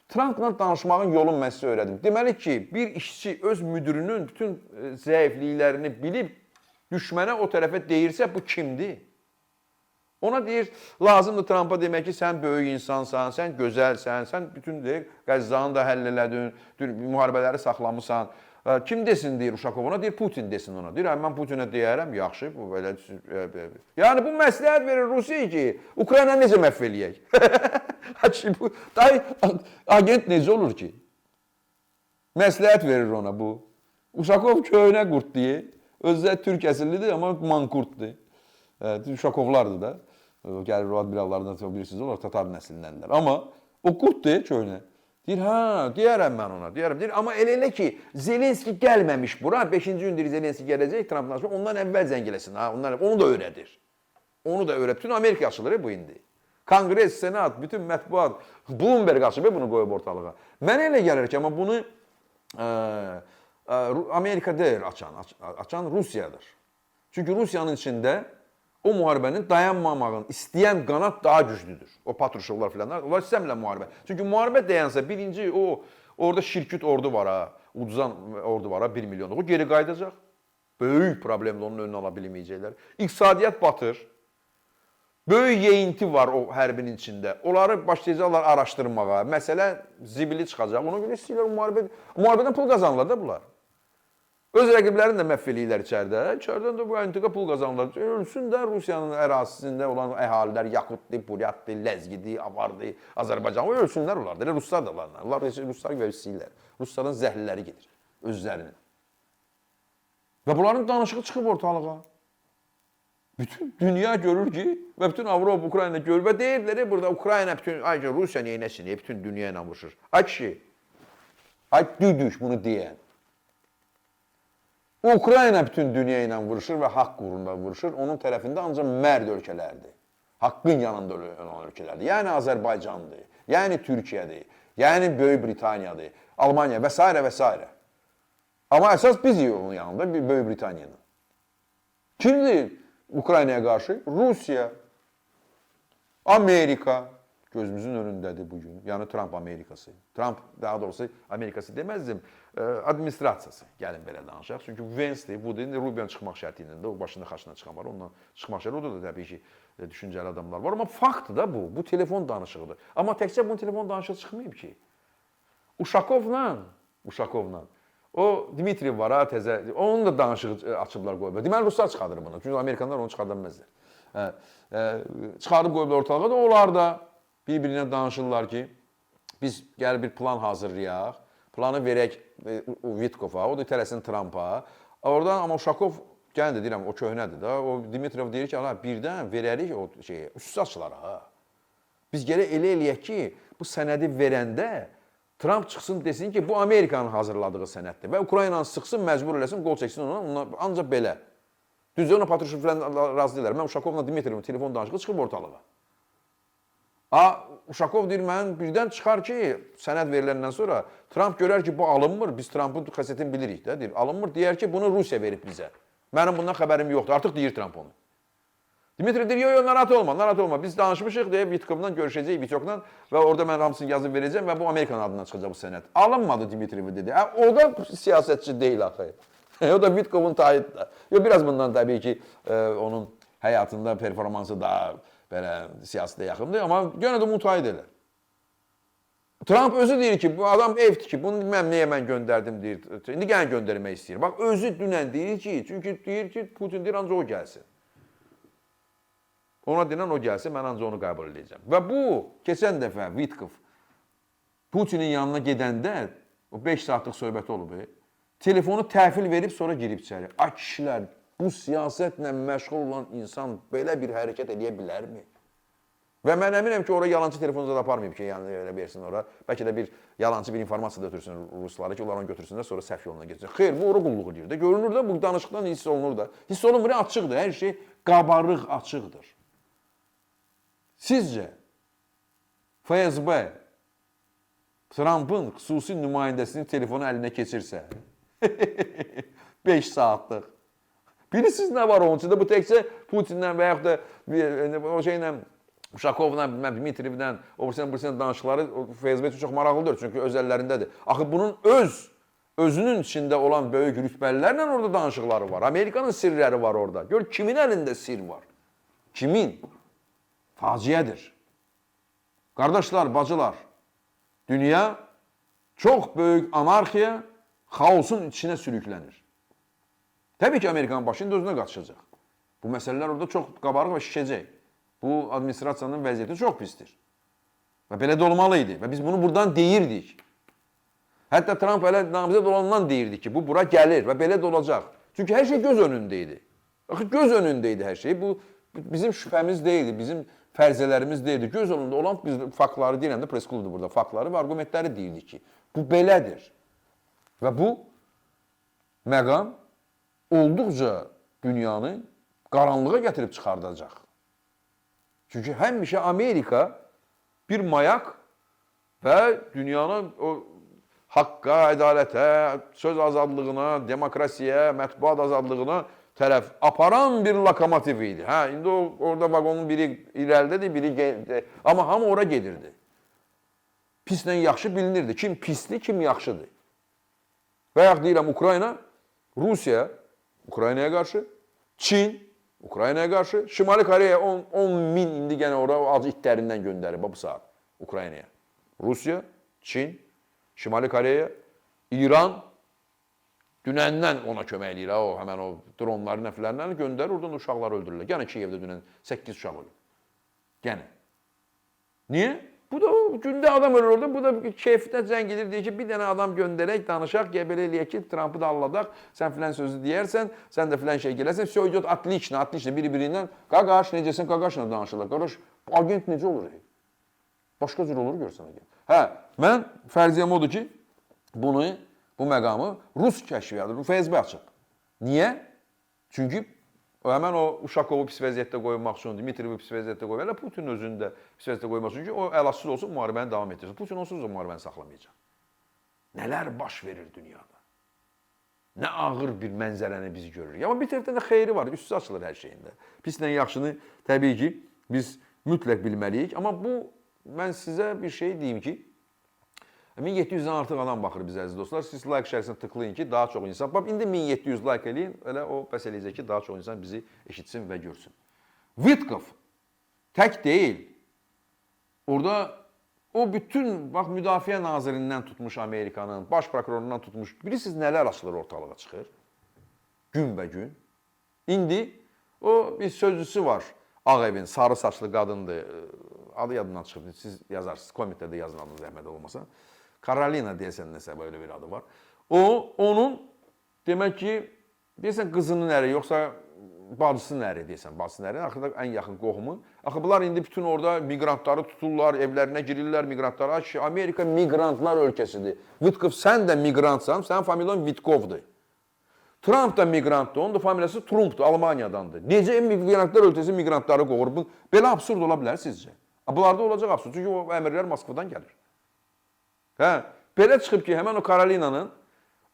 Trumpla danışmağın yolunu mən sizə öyrədim. Deməli ki, bir işçi öz müdürünün bütün zəifliklərini bilib düşmənə o tərəfə deyirsə, bu kimdir? Ona deyir, lazımdır Trumpa demək ki, sən böyük insansan, sən gözəlsən, sən bütün deyir, Qəzzanı da həll elədin, müharibələri saxlamısan. Kim desin deyir Uşakov ona, deyir Putin desin ona. Deyir, mən Putinə deyərəm, yaxşı, bu belə. Yəni bu məsləhət verir Rusiyaya ki, Ukraynanı necə məhv eləyək? Bu dayı agent necə olur ki? Məsləhət verir ona bu. Uşakov köhnə qurd deyir. Özü də türk əsillidir, amma manqurtdur. Uşakovlardır da. Gəlir o admirallardan çox bilirsiniz, onlar Tatar nəslindəndirlər. Amma o qurd deyir köhnə. Deyir, hə, deyərəm mən ona, deyərəm. Deyir, amma elə ki, Zelenski gəlməmiş bura, 5-ci gün deyir Zelenski gələcək, Trumpla danışmaq, ondan əvvəl zəng eləsin, ha, ondan, onu da öyrədir. Onu da öyrədir. Bütün Amerika açılır bu indi. Konqres, Senat, bütün mətbuat, Bloomberg açıb bunu qoyub ortalığa. Mənə elə gəlir ki, amma bunu Amerika deyil açan, açan Rusiyadır. Çünki Rusiyanın içində o müharibənin dayanmamağın istəyən qanat daha güclüdür. O Patruşovlar filanlar, onlar istəmirlər müharibə. Çünki müharibə dayansa birinci o orada şirkət ordu var ha, uduzan ordu var ha 1 milyonluq. O geri qayıdacaq. Böyük problemdir, onun önünü ala bilməyəcəklər. İqtisadiyyat batır. Böyük yeyinti var o hərbinin içində. Onları başlayacaqlar araşdırmağa. Məsələ zibili çıxacaq. Ona görə istəyirlər müharibə. Müharibədən pul qazanırlar da bunlar. Öz rəqiblərini də məhv eləyirlər içəridə. İçəridən də bu əntiqə pul qazanırlar. Ölsün də Rusiyanın ərazisində olan əhalilər Yakutdur, Buryatdır, Ləzgidir, Avardır, Azərbaycan. O ölsünlər onlar da. Elə Ruslar da onlarla. Onlar Ruslar görə istəyirlər. Rusların zəhliləri gedir özlərinin. Və bunların danışığı çıxıb ortalığa. Bütün dünya görür ki və bütün Avropa Ukrayna görür və deyirlər burada Ukrayna bütün ay Rusiya neynəsin, bütün dünya ilə vuruşur. Ay kişi. Ay düdüş bunu deyən. Ukrayna bütün dünya ilə vuruşur və haqq uğrunda vuruşur. Onun tərəfində ancaq mərd ölkələrdir. Haqqın yanında olan ölkələrdir. Yəni Azərbaycandır, yəni Türkiyədir, yəni Böyük Britaniyadır, Almaniya və s. və s. Amma əsas biz onun yanında Böyük Britaniyanın. Kimdir Ukraynaya qarşı? Rusiya, Amerika gözümüzün önündədir bugün. Yəni Trump Amerikası. Trump daha doğrusu Amerikası deməzdim, administrasiyası. Gəlin belə danışaq. Çünki Vance-dir, bu indi Rubio çıxmaq şərti ilə də o başında xaçına çıxan var. Ondan çıxmaq şərti. Orada da təbii ki düşüncəli adamlar var. Amma faktdır da bu. Bu telefon danışığıdır. Amma təkcə bunun telefon danışığı çıxmayıb ki. Uşakovla o Dmitriyev var ha təzə. Onun da danışığı açıblar qoyublar. Deməli ruslar çıxardır bunu. Çünki amerikanlar onu çıxarda bilməzlər. Çıxarıb qoyublar ortalığa da onlar da bir-birinə danışırlar ki, biz gəl bir plan hazırlayaq. Planı verək Vitkova, o da itələsin Trumpa. Oradan amma Uşakov gəlin də deyirəm, o köhnədir də. O Dmitriyev deyir ki, ala birdən verərik o şeyi, üstü açılar ha. Biz gərək elə eləyək ki, bu sənədi verəndə Trump çıxsın desin ki, bu Amerikanın hazırladığı sənəddir və Ukraynanı sıxsın, məcbur eləsin, qol çəksin ona, ancaq belə. Düzdür, ona Patrushev falan razı deyirlər. Mən Uşakovla Dmitriyevin telefon danışığı çıxıb ortalığa. Uşakov deyir, mən birdən çıxar ki, sənəd veriləndən sonra Trump görər ki, bu alınmır. Biz Trumpın xəssiyyətini bilirik də, deyir. Alınmır, deyər ki, bunu Rusiya verib bizə. Mənim bundan xəbərim yoxdur. Artıq deyir Trump onu. Dmitri deyir, yo, yo, narahat olma, narahat olma. Biz danışmışıq, deyə Vitkovla görüşəcəyik, Vitkovla və orada mən hamısını yazıb verəcəm və bu Amerikanın adından çıxacaq bu sənəd. Alınmadı Dmitriyev dedi. O da siyasətçi deyil axı. O da Vitkovun tayıdır. Yo, biraz bundan təbii ki, onun həyatında performansı daha belə siyasətə yaxındır, amma yenə də mütayid elə. Trump özü deyir ki, bu adam ev tikib, bunu mən niyə mən göndərdim deyir. İndi gəlin göndərmək istəyir. Bax, özü dünən deyir ki, çünki deyir ki, Putin deyir, ancaq o gəlsin. Ona deyilən o gəlsin, mən ancaq onu qəbul edəcəm. Və bu, keçən dəfə Vitkov Putinin yanına gedəndə, o 5 saatlıq söhbəti olub, telefonu təhvil verib sonra girib içəri. Ay kişilər, bu siyasətlə məşğul olan insan belə bir hərəkət eləyə bilərmi? Və mən əminəm ki, ora yalancı telefonu da aparmayıb ki, yəni elə versin ora. Bəlkə də bir yalancı bir informasiya da ötürsün ruslara ki, onlar onu götürsünlər, sonra səhv yoluna getsin. Xeyr, bu ora qulluq edir də. Görünür də, bu danışıqdan hiss olunur da. Hiss olunmur, açıqdır. Hər şey qabarıq açıqdır. Sizcə FSB Trumpın xüsusi nümayəndəsinin telefonu əlinə keçirsə 5 saatlıq. Bilirsiniz nə var onun içində? Bu təkcə Putinlə və yaxud da o şeylə Uşakovla, Dmitriyevlə, o birisindən danışıqları FSB üçün çox maraqlıdır. Çünki öz əllərindədir. Axı bunun özünün içində olan böyük rütbəlilərlə orada danışıqları var. Amerikanın sirləri var orada. Gör kimin əlində sir var? Kimin? Faciədir. Qardaşlar, bacılar, dünya çox böyük anarxiya, xaosun içinə sürüklənir. Təbii ki, Amerikanın başı indi özünə qaçacaq. Bu məsələlər orada çox qabarıq və şişəcək. Bu administrasiyanın vəziyyəti çox pisdir. Və belə də olmalı idi. Və biz bunu buradan deyirdik. Hətta Trump hələ namizəd olandan deyirdi ki, bu bura gəlir və belə də olacaq. Çünki hər şey göz önündə idi. Axı göz önündə idi hər şey. Bu bizim şübhəmiz deyildi, bizim fərzələrimiz deyildi. Göz önündə olan biz faktları deyirəm də, press klubdur burada. Faktları və arqumentləri deyirdik ki, bu belədir. Və bu məqam olduqca dünyanı qaranlığa gətirib çıxardacaq. Çünki həmişə Amerika bir mayak və dünyanı o haqqa, ədalətə, söz azadlığına, demokrasiya, mətbuat azadlığına tərəf aparan bir lokomotiv idi. Hə, indi o orada vaqonun biri irəlidədir, biri amma hamı ora gedirdi. Pislə yaxşı bilinirdi. Kim pisdir, kim yaxşıdır. Və yaxud deyirəm Ukrayna, Rusiya Ukraynaya qarşı, Çin Ukraynaya qarşı, Şimali Koreya 10 min indi gənə ora acı itlərindən göndərir bu saat Ukraynaya. Rusiya, Çin, Şimali Koreya, İran dünəndən ona kömək eləyir ha, o həmən o dronları nəflərlə göndərir, oradan uşaqları öldürürlər. Gənə Kiyevdə dünən 8 uşaq ölüb. Gənə. Niyə? Bu da o Bu gündə adam ölür orada. Bu da keyfinə zəng edir, deyir ki, bir dənə adam göndərək, danışaq, belə eləyək ki, Trumpı da alladaq, sən filan sözü deyərsən, sən də filan şey gələrsən, vse идет отлично, отлично, bir-birindən. Qaqaş, necəsən, qaqaşla danışırlar. Qardaş, agent necə olur? Başqa cür olur görsən agent. Hə, mən fərziyyəm odur ki, bunu, bu məqamı Rus kəşfiyyatı, FSB açıb. Niyə? Çünki həmən o Uşakovu pis vəziyyətdə qoymaq üçün, Dmitriyevi pis vəziyyətdə qoymaq, elə Putin özünü də pis vəziyyətdə qoymaq üçün ki, o əlacısız olsun, müharibəni davam etdirsin. Putin onsuz da müharibəni saxlamayacaq. Nələr baş verir dünyada? Nə ağır bir mənzərəni biz görürük. Amma bir tərəfdən də xeyri var, üstü açılır hər şeyində. Pislə yaxşını təbii ki, biz mütləq bilməliyik. Amma bu, mən sizə bir şey deyim ki, 1700-dən artıq adam baxır bizə əziz dostlar. Siz like işarəsini tıklayın ki, daha çox insan. Bax indi 1700 like eləyin, elə o bəs eləyəcək ki, daha çox insan bizi eşitsin və görsün. Vitkov tək deyil. Orada o bütün bax Müdafiə Nazirindən tutmuş Amerikanın, baş prokurorundan tutmuş. Bilirsiniz nələr açılır ortalığa çıxır? Günbəgün. İndi o bir sözcüsü var. Ağ Evin sarı saçlı qadındır. Adı yadımdan çıxıb. Siz yazarsınız. Kommentlərdə də yazın adını zəhmət olmasa. Karolina deyəsən nəsə belə bir adı var. O onun demək ki, deyəsən qızının əri yoxsa bacısının əri deyəsən, bacısının əri, axırda ən yaxın qohumu. Axı bunlar indi bütün orada miqrantları tuturlar, evlərinə girirlər miqrantlara. Ay kişi, Amerika miqrantlar ölkəsidir. Vitkov sən də miqrantsan, sənin familiyan Vitkovdur. Trump da miqrantdır, onun da familiyası Trumpdur, Almaniyadandır. Necə miqrantlar ölkəsi miqrantları qovur? Bu belə absurd ola bilər sizcə? Bunlarda olacaq absurd, çünki o əmrlər Moskvadan gəlir. Hə, belə çıxıb ki, həmən o Karolinanın,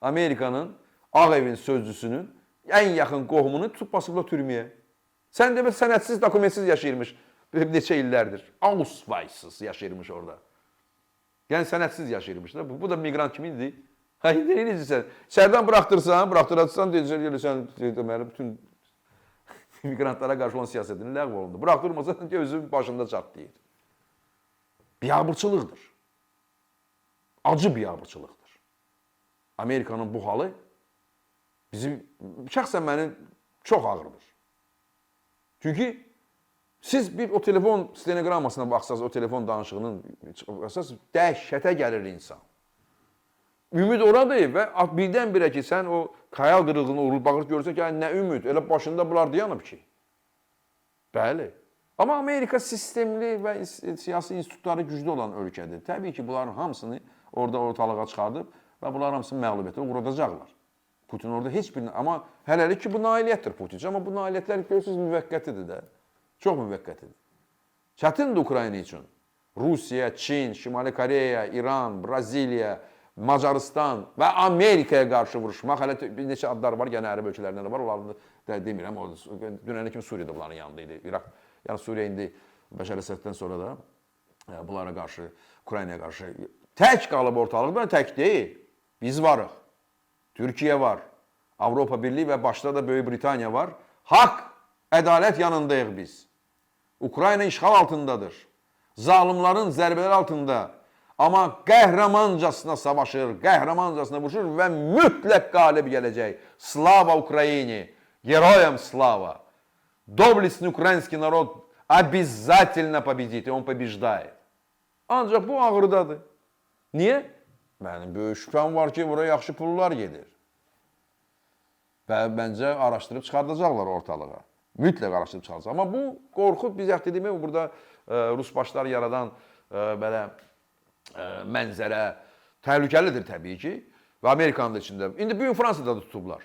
Amerikanın Ağ Evin sözcüsünün ən yaxın qohumunu tutub basıblar türməyə. Sən demə sənədsiz, dokumentsiz yaşayırmış neçə illərdir. Ausweissız yaşayırmış orada. Yəni sənədsiz yaşayırmış da. Bu da miqrant kimidir. Hə, indi necə sən? İçəridən buraxdırsan, buraxdıracaqsan, deyəcək, sən deməli bütün miqrantlara qarşı olan siyasətin ləğv olundu. Buraxdırmasan özünün başında çatlayır. Biabırçılıqdır. Acı biabırçılıqdır. Amerikanın bu halı bizim şəxsən məni çox ağrıdır. Çünki siz bir o telefon stenoqrammasına baxsanız, o telefon danışığının əsas dəhşətə gəlir insan. Ümid oradır və birdən-birə ki, sən o xəyal qırıqlığına uğrayıb baxır görürsən ki, nə ümid, elə başında bunlar dayanıb ki. Bəli. Amma Amerika sistemli və siyasi institutları güclü olan ölkədir. Təbii ki, bunların hamısını orada ortalığa çıxardıb və bunların hamısını məğlubiyyətə uğradacaqlar. Putin orada heç bir... Amma hələlik ki, bu nailiyyətdir Putin üçün. Amma bu nailiyyətlər görürsünüz müvəqqətidir də. Çox müvəqqətidir. Çətindir Ukrayna üçün. Rusiya, Çin, Şimali Koreya, İran, Braziliya, Macaristan və Amerikaya qarşı vuruşmaq. Hələ bir neçə adlar var, yenə ərəb ölkələrindən də var. Onları da demirəm. Dünənə kimi Suriya da bunların yanında idi. İraq, yəni Suriya indi Bəşər Əsəddən sonra da bunlara qarşı, Ukraynaya qarşı tək qalıb ortalıqda, tək deyil. Biz varıq. Türkiyə var. Avropa Birliyi və başda da Böyük Britaniya var. Haqq, ədalət yanındayıq biz. Ukrayna işğal altındadır. Zalimların zərbələri altında. Amma qəhrəmancasına savaşır, qəhrəmancasına vuruşur və mütləq qalib gələcək. Slava Ukrayni! Героям слава! Доблестный украинский народ обязательно победит, и он побеждает. Ancaq bu ağrıdadır. Niyə? Mənim böyük şübhəm var ki, bura yaxşı pullar gedir. Və məncə araşdırıb çıxardacaqlar ortalığa. Mütləq araşdırıb çıxardacaq. Amma bu qorxu biz bayaq dediyim burada rus başları yaradan belə mənzərə təhlükəlidir təbii ki. Və Amerikanın da içində. İndi bu gün Fransada da tutublar.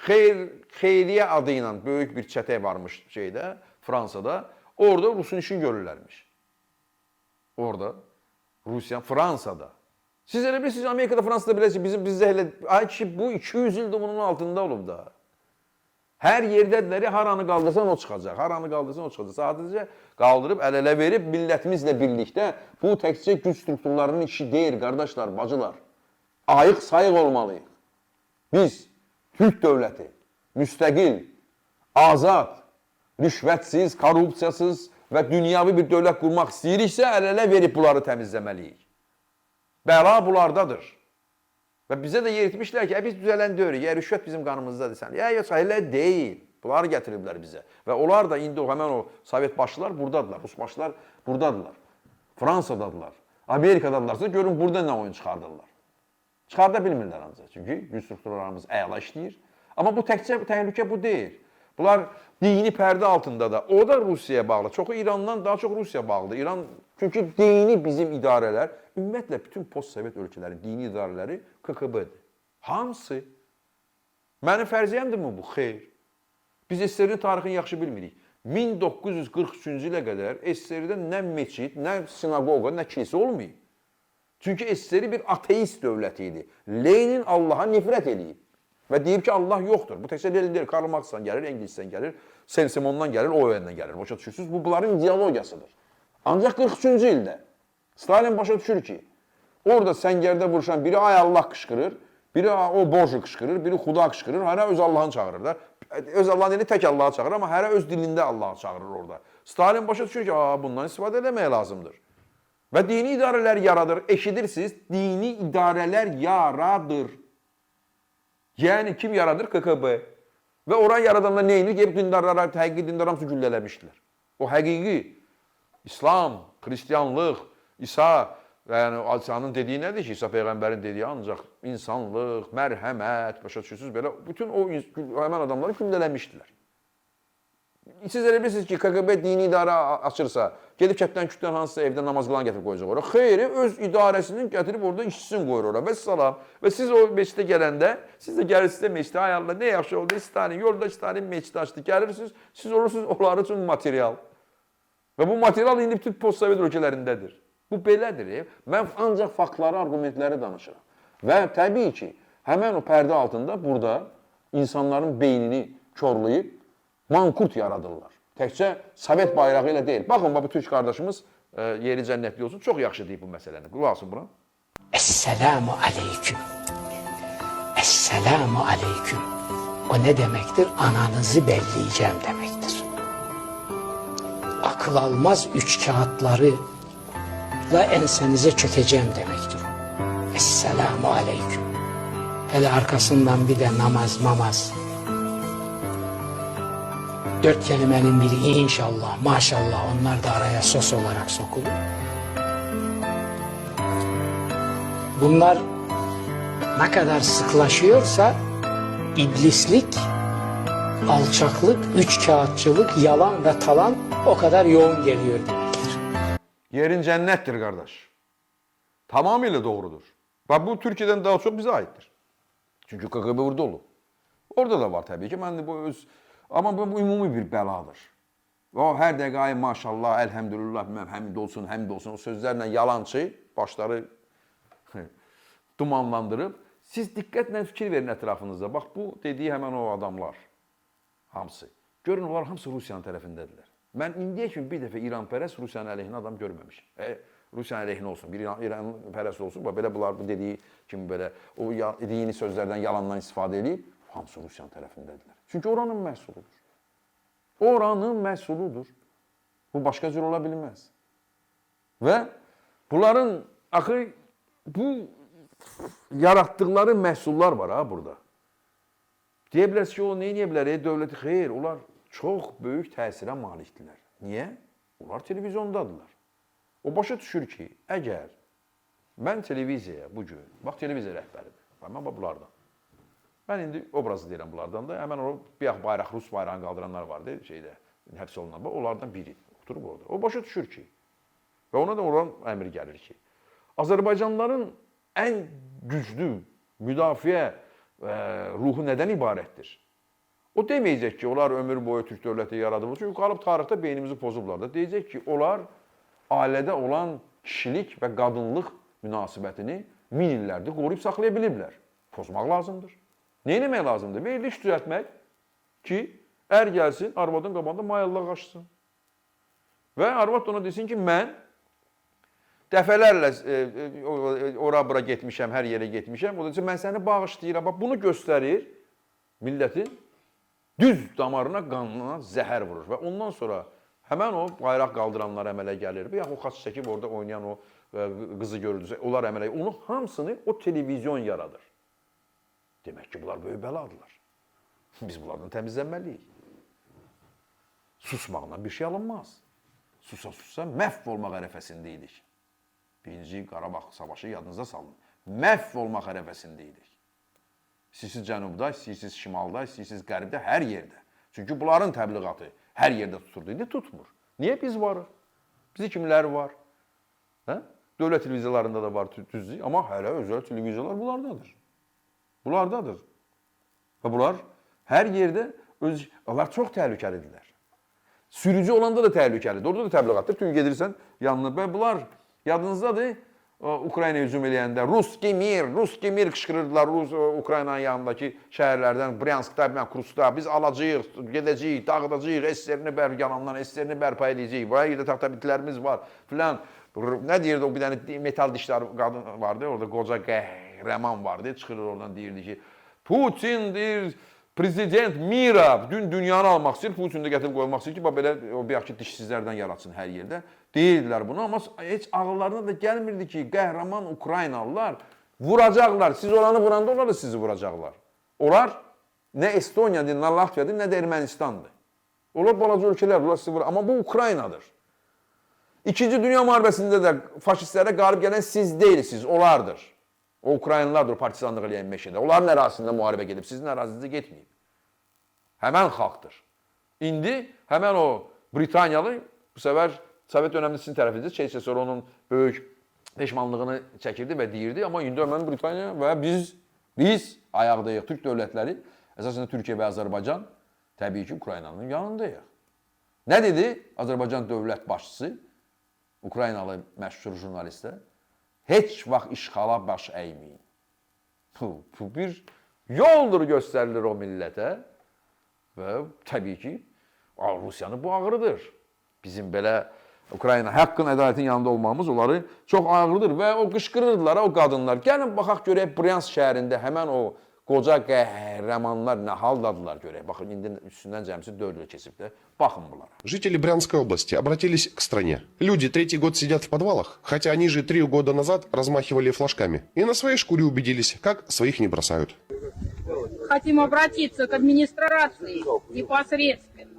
Xeyriyyə adı ilə böyük bir çətə varmış şeydə, Fransada. Orada Rusun işini görürlərmiş. Orada Rusiya, Fransada. Siz elə bilirsiniz Amerikada, Fransada bilirsiniz bizim bizdə elə ay kişi bu 200 ildir bunun altında olub da. Hər yerdədirlər, haranı qaldırsan o çıxacaq, haranı qaldırsan o çıxacaq. Sadəcə qaldırıb əl-ələ verib millətimizlə birlikdə bu təkcə güc strukturlarının işi deyil, qardaşlar, bacılar. Ayıq sayıq olmalıyıq. Biz Türk dövləti, müstəqil, azad, rüşvətsiz, korrupsiyasız və dünyavi bir dövlət qurmaq istəyiriksə, əl-ələ verib bunları təmizləməliyik. Bəla bunlardadır. Və bizə də yeritmişlər ki, biz düzələn deyirik, ya rüşvət bizim qanımızdadır sən. Ya yox, elə deyil. Bunları gətiriblər bizə. Və onlar da indi o həmən o Sovet başlılar buradadırlar, Rus başlılar buradadırlar. Fransadadılar. Amerikadadırlarsa görün burada nə oyun çıxardırlar. Çıxarda bilmirlər ancaq. Çünki güc strukturlarımız əla işləyir. Amma bu təkcə təhlükə bu deyil. Bunlar dini pərdə altında da, o da Rusiyaya bağlı. Çoxu İrandan daha çox Rusiyaya bağlıdır. İran çünki dini bizim idarələr, ümumiyyətlə bütün postsovet ölkələrin dini idarələri KQB-dir. Hamısı. Mənim fərziyyəmdirmi bu? Xeyr. Biz SSR-nin tarixini yaxşı bilmirik. 1943-cü ilə qədər SSR-də nə meçid, nə sinaqoqa, nə kilsə olmayıb. Çünki SSR bir ateist dövləti idi. Lenin Allaha nifrət eləyib və deyib ki, Allah yoxdur. Bu təkcə Lenin deyil, Karl Marxdan gəlir, Engelsdən gəlir, Saint-Simondan gəlir, o yöndən gəlir. Başa düşürsünüz? Bu bunların ideologiyasıdır. Ancaq 43-cü ildə Stalin başa düşür ki, orada səngərdə vuruşan biri ay Allah qışqırır, biri o Boju qışqırır, biri Xuda qışqırır, hərə öz Allahını çağırır da. Öz Allahını deyil, tək Allahı çağırır, amma hərə öz dilində Allahı çağırır orada. Stalin başa düşür ki, bundan istifadə eləmək lazımdır. Və dini idarələr yaradır. Eşidirsiniz, dini idarələr yaradır. Yəni kim yaradır? KKB. Və oranı yaradanlar nə edir? Gedib dindarlara, həqiqi dindar hamısı güllələmişdilər. O həqiqi İslam, xristianlıq, İsa, yəni İsa'nın dediyi nədir ki? İsa peyğəmbərin dediyi ancaq insanlıq, mərhəmət, başa düşürsünüz belə bütün o həmin adamları güllələmişdilər. Siz elə bilirsiniz ki, KQB dini idarə açırsa, gedib kənddən kütdən hansısa evdə namaz qılan gətirib qoyacaq ora. Xeyr, öz idarəsinin gətirib orada işçisini qoyur ora. Vəssalam. Və siz o meçidə gələndə, siz də gəlirsiniz də meçidə, ay Allah, nə yaxşı oldu, Stalin, yolda Stalin meçid açdı. Gəlirsiniz, siz olursunuz onlar üçün material. Və bu material indi bütün postsovet ölkələrindədir. Bu belədir. Mən ancaq faktları, arqumentləri danışıram. Və təbii ki, həmən o pərdə altında burada insanların beynini korlayıb mankurt yaradırlar. Təkcə Sovet bayrağı ilə deyil. Baxın, bax bu türk qardaşımız yeri cənnətli olsun, çox yaxşı deyib bu məsələni. Qulaq asın buna. Esselamu aleyküm. Esselamu aleyküm. O ne demektir? Ananızı belleyeceğim demektir. Akıl almaz üç kağıtları la ensenize çökeceğim demektir. Esselamu aleyküm. Hele arkasından bir de namaz mamaz. 4 kelimenin biri inşallah, maşallah onlar da araya sos olarak sokulur. Bunlar ne kadar sıklaşıyorsa iblislik, alçaklık, üçkağıtçılık, yalan ve talan o kadar yoğun geliyor demektir. Yerin cənnətdir qardaş. Tamamilə doğrudur. Və bu Türkiyədən daha çox bizə aiddir. Çünki KQB burada olub. Orada da var təbii ki. Mən də bu öz amma bu ümumi bir bəladır. Və o hər dəqiqə ay maşallah, əlhəmdülillah, bilməm, həmd olsun, həmd olsun o sözlərlə yalançı başları dumanlandırıb. Siz diqqətlə fikir verin ətrafınızda. Bax bu dediyi həmən o adamlar hamısı. Görün onlar hamısı Rusiyanın tərəfindədirlər. Mən indiyə kimi bir dəfə İranpərəst Rusiyanın əleyhinə adam görməmişəm. Rusiyanın əleyhinə olsun, bir İranpərəst olsun, bax belə bunlar bu dediyi kimi belə o dini sözlərdən yalandan istifadə edib, hamısı Rusiyanın tərəfindədirlər. Çünki oranın məhsuludur. Oranın məhsuludur. Bu başqa cür ola bilməz. Və bunların axı bu yaratdıqları məhsullar var ha burada. Deyə bilərsiniz ki, o nə edə bilər? Dövləti xeyr, onlar çox böyük təsirə malikdirlər. Niyə? Onlar televizyondadılar. O başa düşür ki, əgər mən televiziyaya bu gün, bax televiziya rəhbəridir. Mən bax bunlardan. Mən indi obrazı deyirəm bunlardan da. Həmən o bayaq bayraq, Rus bayrağını qaldıranlar vardı şeydə, həbs olunan. Onlardan biri oturub orada. O başa düşür ki, və ona da oradan əmr gəlir ki, Azərbaycanlıların ən güclü müdafiə ruhu nədən ibarətdir? O deməyəcək ki, onlar ömür boyu Türk dövləti yaradılır. Çünki qalıb tarixdə beynimizi pozublar da. Deyəcək ki, onlar ailədə olan kişilik və qadınlıq münasibətini min illərdir qoruyub saxlaya biliblər. Pozmaq lazımdır. Nə etmək lazımdır? Veriliş düzəltmək ki, ər gəlsin, arvadın qabağında mayallaq açsın. Və arvad da ona desin ki, mən dəfələrlə ora-bura getmişəm, hər yerə getmişəm. O da desin, mən səni bağışlayıram. Bax, bunu göstərir millətin düz damarına, qanına zəhər vurur. Və ondan sonra həmən o bayraq qaldıranlar əmələ gəlir. Və yaxud o xaç çəkib orada oynayan o qızı görüldüsə, onlar əmələ gəlir. Onun hamısını o televizyon yaradır. Demək ki, bunlar böyük bəladılar. Biz bunlardan təmizlənməliyik. Susmaqla bir şey alınmaz. Susa-susa məhv olmaq ərəfəsində idik. Birinci Qarabağ savaşı yadınıza salın. Məhv olmaq ərəfəsində idik. İstəyirsiniz cənubda, istəyirsiniz şimalda, istəyirsiniz qərbdə, hər yerdə. Çünki bunların təbliğatı hər yerdə tuturdu. İndi tutmur. Niyə biz varıq? Bizi kimlər var? Hə? Dövlət televiziyalarında da var düzdür, amma hələ özəl televiziyalar bunlardadır. Bunlardadır. Və bunlar hər yerdə öz onlar çox təhlükəlidirlər. Sürücü olanda da təhlükəlidir. Orada da təbliğatdır. Tüm gedirsən yanına. Və bunlar yadınızdadır. Ukrayna hücum eləyəndə Ruski mir, Ruski mir qışqırırdılar Rus Ukraynanın yanındakı şəhərlərdən, Bryanskda, bilməm, Kurskda biz alacağıq, gedəcəyik, dağıdacağıq, SSR-ni yanandan SSR-ni bərpa edəcəyik. Buraya yerdə taxta bitlərimiz var filan. Nə deyirdi o bir dənə metal dişlər qadın vardı, orada qoca qəhrəman vardı. Çıxırır oradan deyirdi ki, Putin deyir, prezident mira, bütün dünyanı almaq istəyir, Putin də gətirib qoymaq istəyir ki, bax belə o bayaqki dişsizlərdən yaratsın hər yerdə. Deyirdilər bunu, amma heç ağıllarına da gəlmirdi ki, qəhrəman Ukraynalılar vuracaqlar. Siz oranı vuranda onlar da sizi vuracaqlar. Onlar nə Estoniyadır, nə Latviyadır, nə də Ermənistandır. Onlar balaca ölkələr, onlar sizi vurur. Amma bu Ukraynadır. İkinci Dünya Müharibəsində də faşistlərə qalib gələn siz deyilsiniz, onlardır. O Ukraynalılardır partizanlıq eləyən meşədə. Onların ərazisində müharibə gedib, sizin ərazinizdə getməyib. Həmən xalqdır. İndi həmən o Britaniyalı bu səfər Sovet dönəmində sizin tərəfinizdə Churchill sonra onun böyük peşmanlığını çəkirdi və deyirdi, amma indi həmən Britaniya və biz ayaqdayıq. Türk dövlətləri, əsasən Türkiyə və Azərbaycan təbii ki, Ukraynanın yanındayıq. Nə dedi Azərbaycan dövlət başçısı, Ukraynalı məşhur jurnalistə? Heç vaxt işğala baş əyməyin. Bu bir yoldur göstərilir o millətə və təbii ki, Rusiyanı bu ağrıdır. Bizim belə Ukrayna haqqın, ədalətin yanında olmamız onları çox ağrıdır və o qışqırırdılar o qadınlar. Gəlin baxaq görək Bryansk şəhərində həmən o qoca qəhrəmanlar nə haldadılar görək. Baxın indi üstündən cəmsi 4 il keçib də. Baxın bunlara. Жители Брянской области обратились к стране. Люди третий год сидят в подвалах, хотя они же 3 года назад размахивали флажками. И на своей шкуре убедились, как своих не бросают. Хотим обратиться к администрации непосредственно.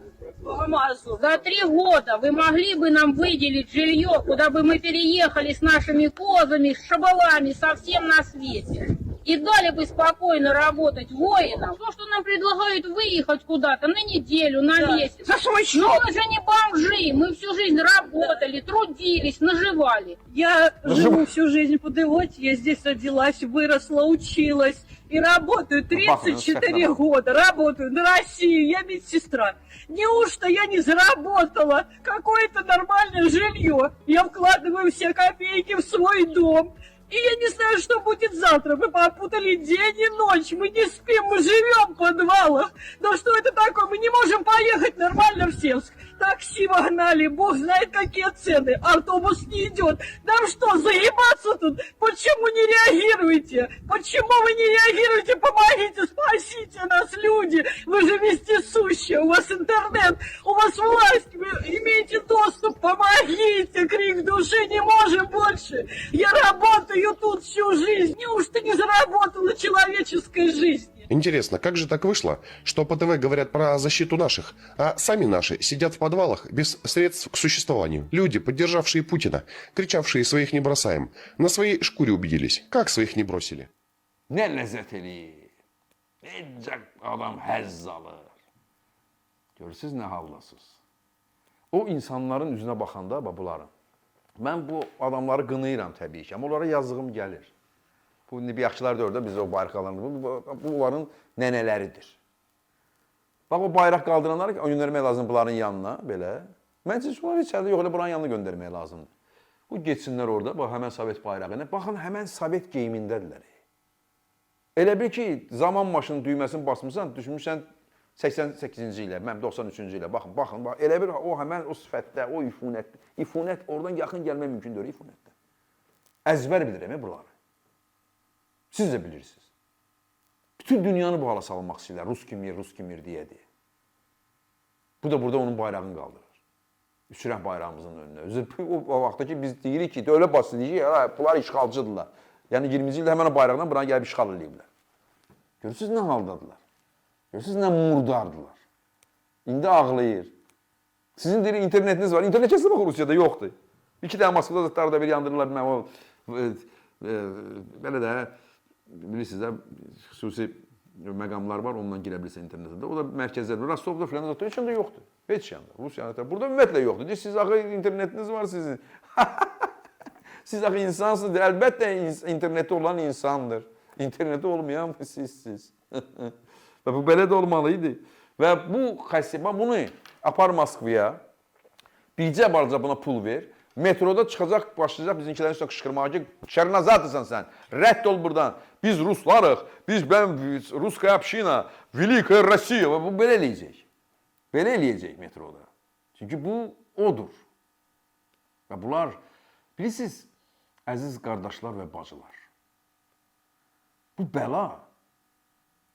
За 3 года вы могли бы нам выделить жилье, куда бы мы переехали с нашими козами, с шабалами, со всем на свете. И дали бы спокойно работать воинам. То, что нам предлагают выехать куда-то на неделю, на месяц. За свой счет. Но мы же не бомжи, мы всю жизнь работали, трудились, наживали. Я живу всю жизнь под Илоте, я здесь родилась, выросла, училась и работаю 34 года, работаю на Россию, я медсестра. Неужто я не заработала какое-то нормальное жилье? Я вкладываю все копейки в свой дом. И я не знаю, что будет завтра. Мы попутали день и ночь. Мы не спим, мы живем в подвалах. Да что это такое? Мы не можем поехать нормально в Севск. Такси вогнали, бог знает какие цены. Автобус не идет. Нам что, заебаться тут? Почему не реагируете? Почему вы не реагируете? Помогите, спасите нас, люди. Вы же вездесущие. У вас интернет, у вас власть. Вы имеете доступ. Помогите. Крик души, не можем больше. Я работаю тут всю жизнь. Неужто не заработала человеческой жизни? Интересно, как же так вышло, что по ТВ говорят про защиту наших, а сами наши сидят в подвалах без средств к существованию? Люди, поддержавшие Путина, кричавшие «своих не бросаем», на своей шкуре убедились, как своих не бросили. Nə ləzzət eləyir. Necə adam həzz alır. Görürsüz nə haldasınız. O insanların üzünə baxanda, bax bunların. Mən bu adamları qınayıram təbii ki, amma onlara yazığım gəlir. Bu indi bayaqçılar da orada biz o bayraq qaldıranlar, bu onların nənələridir. Bax o bayraq qaldıranları göndərmək lazım bunların yanına belə. Məncə onlar içəridə yox, elə buranın yanına göndərmək lazımdır. Bu getsinlər orada, bax həmən Sovet bayrağı ilə. Baxın həmən Sovet geyimindədirlər. Elə bil ki, zaman maşının düyməsini basmısan, düşmüşsən 88-ci ilə, mən 93-cü ilə. Baxın, baxın, bax, elə bir o həmən o sifətdə, o ifunət, ifunət oradan yaxın gəlmək mümkün deyil ifunətdə. Əzbər bilirəm bunları. Siz də bilirsiniz. Bütün dünyanı bu hala salmaq istəyirlər. Rus kimir, Rus kimir deyə deyə. Bu da burada onun bayrağını qaldırır. Üç rəng bayrağımızın önünə. Özü o vaxtda ki biz deyirik ki, dövlət başçısı deyir ki, bunlar işğalcıdırlar. Yəni 20-ci ildə həmən o bayraqdan buna gəlib işğal eləyiblər. Görürsünüz nə haldadılar? Görürsünüz nə murdardılar. İndi ağlayır. Sizin deyir internetiniz var. İnternet kəsilib axı Rusiyada yoxdur. İki dənə Moskvada zətləri da bir yandırırlar, bilməm o belə də bilirsiniz də xüsusi məqamlar var, ondan girə bilirsən internetə də. O da mərkəzdə, Rostovda filan da heç yerdə yoxdur. Heç yerdə. Rusiyada burada ümumiyyətlə yoxdur. Deyir, siz axı internetiniz var sizin. Siz axı insansınız. Əlbəttə interneti olan insandır. İnterneti olmayan sizsiz. Və bu belə də olmalı idi. Və bu xəsis, bunu apar Moskvaya. Bircə balaca buna pul ver. Metroda çıxacaq, başlayacaq bizimkilərin üstünə qışqırmağa ki, Şərnazatısan sən, rədd ol buradan. Biz ruslarıq, biz mən Ruskaya община, Великая Россия. Və bu belə eləyəcək. Belə eləyəcək metroda. Çünki bu odur. Və bunlar, bilirsiniz, əziz qardaşlar və bacılar, bu bəla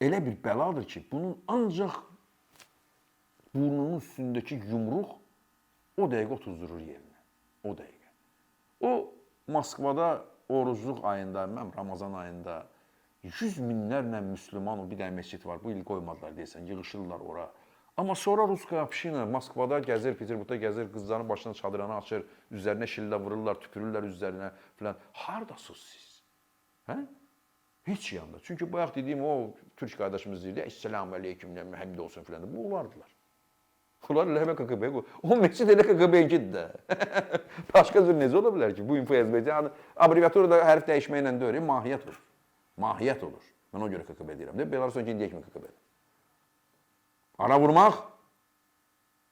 elə bir bəladır ki, bunun ancaq burnunun üstündəki yumruq o dəqiqə otuzdurur yerinə. O dəqiqə. O Moskvada orucluq ayında, mən Ramazan ayında 100 minlərlə müsəlman, o bir dənə məscid var, bu il qoymadılar deyəsən, yığışırlar ora. Amma sonra Ruskaya община Moskvada gəzir, Peterburqda gəzir, qızların başına çadırını açır, üzərinə şillə vururlar, tüpürürlər üzərinə filan. Hardasınız siz? Hə? Heç yanda. Çünki bayaq dediyim o türk qardaşımız deyirdi, Esselamu aleyküm, həmd olsun filan. Bu onlardılar. Onlar elə həmən KQB. O məscid elə KQB-dir də. Başqa cür necə ola bilər ki? Bu FSB, yəni abreviatura da hərf dəyişməklə deyil, mahiyyət olur. Mahiyyət olur. Mən ona görə KQB deyirəm. Belarus indiyə kimi KQB-dir. Ara vurmaq,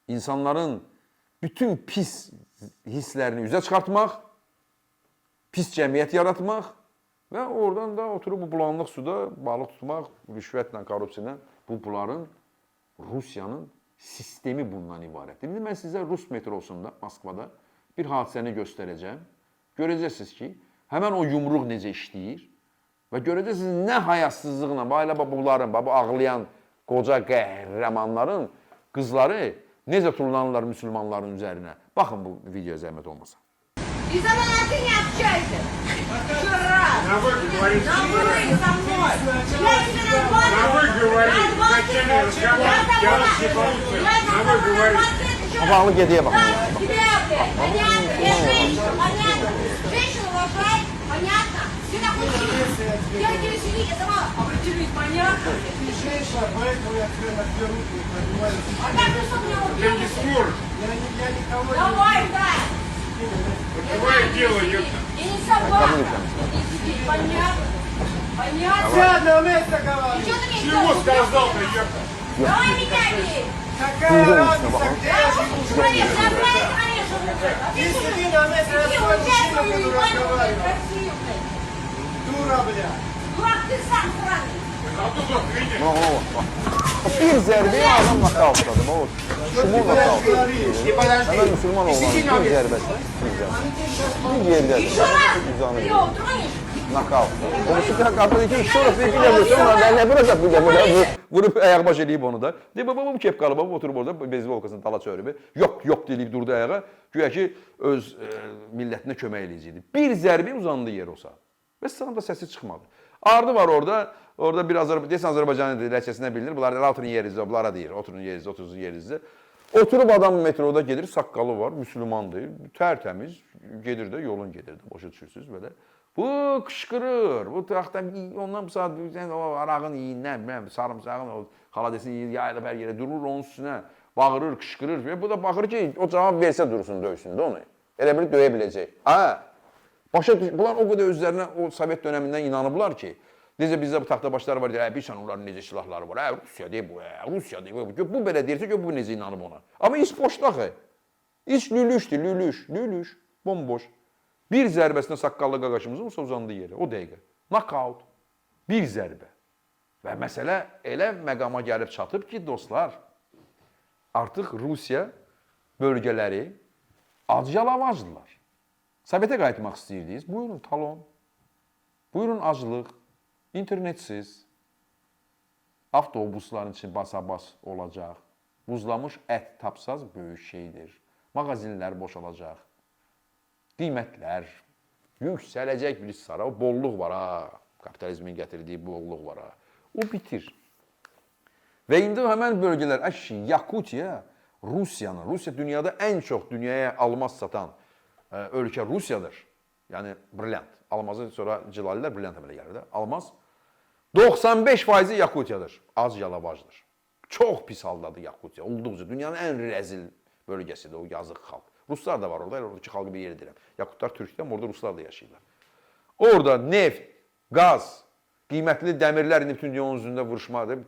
insanların bütün pis hisslərini üzə çıxartmaq, pis cəmiyyət yaratmaq və oradan da oturub bu bulanlıq suda balıq tutmaq, rüşvətlə, korrupsiya ilə bu bunların Rusiyanın sistemi bundan ibarətdir. İndi mən sizə Rus metrosunda, Moskvada bir hadisəni göstərəcəm. Görəcəksiniz ki, həmən o yumruq necə işləyir və görəcəksiniz nə hayasızlıqla, bax elə bunların, bax bu ağlayan qoca qəhrəmanların qızları necə tullanırlar müsəlmanların üzərinə. Baxın bu videoya zəhmət olmasa. И со мной ты не общайся. Вчера. На вы говори. На вы со мной. Я тебе на два. На вы говори. Зачем я разговариваю? Я вас не получу. На вы говори. Bağlı gediyə baxın. Да, тебя, блядь, понятно. Я женщина, понятно. Женщину уважай, понятно. Ты такой я тебе сидеть, я сама. Обратились, понятно. Ты женщина, поэтому я тебе на две руки не поднимаю. А как ты что меня Ты убил? не сможешь. Я никого не... Давай, да. Давай дело, ёпта. Я не собака. Не сидеть, понятно. Понятно. Сядь на место, говорю. Что ты мне Чего сделал? сказал-то, ёпта? Давай меня бей. Какая разница, где я живу? Человек, забрали твои живут. А Ты сиди на месте, я Иди, с тобой уезжай мужчина свою буду ебаную, разговаривать. Россию, блядь. Дура, блядь. Дурак ты сам сраный. Bir zərbəyə adam nokautladı. Bax, Şumul nokautladı. Не подожди. Həmən müsəlman oğlanın bir zərbəsi. Bir zərbəsi. Bir yerdə Еще раз uzanır. ты его тронешь, Nokaut. Qonşu qapıda ki, еще раз bir də vursa, ona nə vuracaq bir də vurub, vurub ayaq baş eləyib onu da. Deyir, baba bu kepkalı, baba oturub orada beyzbolkasını dala çörübü. Yox, yox deyib durdu ayağa. Güya ki öz millətinə kömək eləyəcəkdi. Bir zərbə uzandı yerə o saat. Və sana da səsi çıxmadı. Ardı var orada. Orada bir deyəsən Azərbaycanlı ləhcəsinə bilinir. Bunlar da oturun yerinizdə, bunlara deyir. Oturun yerinizdə, oturun yerinizdə. Oturub adam metroda gedir, saqqalı var, müsəlmandır, tərtəmiz gedir də, yolun gedir də, başa düşürsünüz belə. Bu qışqırır, bu taxta ondan bu saat o arağın iyindən, bilmirəm, sarımsağın o xaladesin iyi yayılıb hər yerə durur onun üstünə, bağırır, qışqırır. Və bu da baxır ki, o cavab versə dursun, döysün də onu. Elə bil döyə biləcək. Ha. Başa düş, bunlar o qədər özlərinə o Sovet dönəmindən inanıblar ki, necə bizdə bu taxtabaşlar var, deyir, bilirsən onların necə silahları var, Rusiya deyir bu, Rusiya deyir bu. Bu belə deyirsə, gör bu necə inanıb ona. Amma iş boşdu axı. İş lülüşdür, lülüş, lülüş, bomboş. Bir zərbəsinə saqqallı qaqaşımızın olsa uzandı yerə, o dəqiqə. Knockout. Bir zərbə. Və məsələ elə məqama gəlib çatıb ki, dostlar, artıq Rusiya bölgələri ac yalavacdılar. Sovetə qayıtmaq istəyirdiniz. Buyurun talon. Buyurun aclıq, internetsiz, avtobusların içi basa-bas olacaq. Buzlamış ət tapsaz böyük şeydir. Mağazinlər boşalacaq. Qiymətlər yüksələcək bilirsiniz hara. O bolluq var ha. Kapitalizmin gətirdiyi bolluq var ha. O bitir. Və indi həmən bölgələr, əşi, Yakutiya Rusiyanın, Rusiya dünyada ən çox dünyaya almaz satan ölkə Rusiyadır. Yəni brilliant. Almazı sonra cilalilər brilliant əmələ gəlir də. Almaz 95%-i Yakutiyadır. Az yalavacdır. Çox pis haldadır Yakutiya. Olduqca dünyanın ən rəzil bölgəsidir o yazıq xalq. Ruslar da var orada. Elə oradakı xalqı bir yer edirəm. Yakutlar türkdür, amma orada ruslar da yaşayırlar. Orada neft, qaz, qiymətli dəmirlər indi bütün dünyanın üzərində vuruşmadır.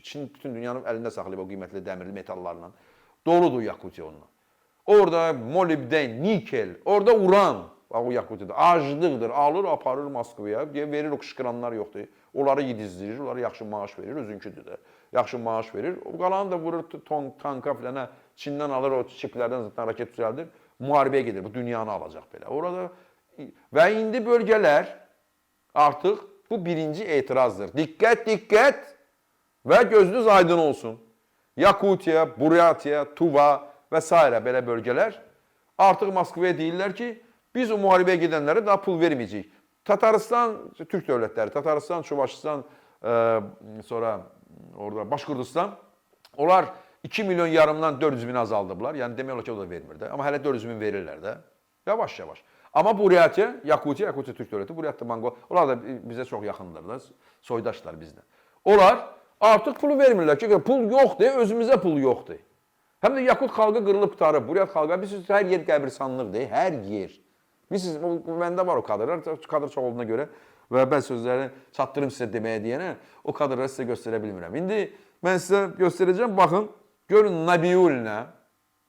Çin bütün dünyanın əlində saxlayıb o qiymətli dəmirli metallarla. Doludur Yakutiya onunla. Orada molibden, nikel, orada uran. Bax o Yakutiyada aclıqdır. Alır, aparır Moskvaya, deyə verir o qışqıranlar yoxdur. Onları yedizdirir, onlara yaxşı maaş verir, özünküdür də. Yaxşı maaş verir. O qalanı da vurur ton, tanka filana, Çindən alır o çiplərdən zaten raket düzəldir. Müharibəyə gedir. Bu dünyanı alacaq belə. Orada və indi bölgələr artıq bu birinci etirazdır. Diqqət, diqqət və gözünüz aydın olsun. Yakutiya, Buryatiya, Tuva və s. belə bölgələr artıq Moskvaya deyirlər ki, biz o müharibəyə gedənlərə daha pul verməyəcəyik. Tatarıstan, Türk dövlətləri, Tatarıstan, Çuvaşistan, sonra orada Başqurdistan, onlar 2 milyon yarımdan 400 min azaldıblar. Yəni demək olar ki, o da vermir də. Amma hələ 400 min verirlər də. Yavaş yavaş. Amma Buryatiya, Yakutiya, Yakutiya Türk dövləti, Buryat da Monqol, onlar da bizə çox yaxındırlar da, soydaşlar bizlə. Onlar artıq pulu vermirlər ki, pul yoxdur, özümüzə pul yoxdur. Həm də Yakut xalqı qırılıb qurtarıb, Buryat xalqı, bilirsiniz, hər yer qəbirstanlıqdır, hər yer. Bilirsiniz, məndə var o kadrlar, kadr çox olduğuna görə və bəzi sözləri çatdırım sizə deməyə deyənə, o kadrları sizə göstərə bilmirəm. İndi mən sizə göstərəcəm, baxın, görün Nabiullina,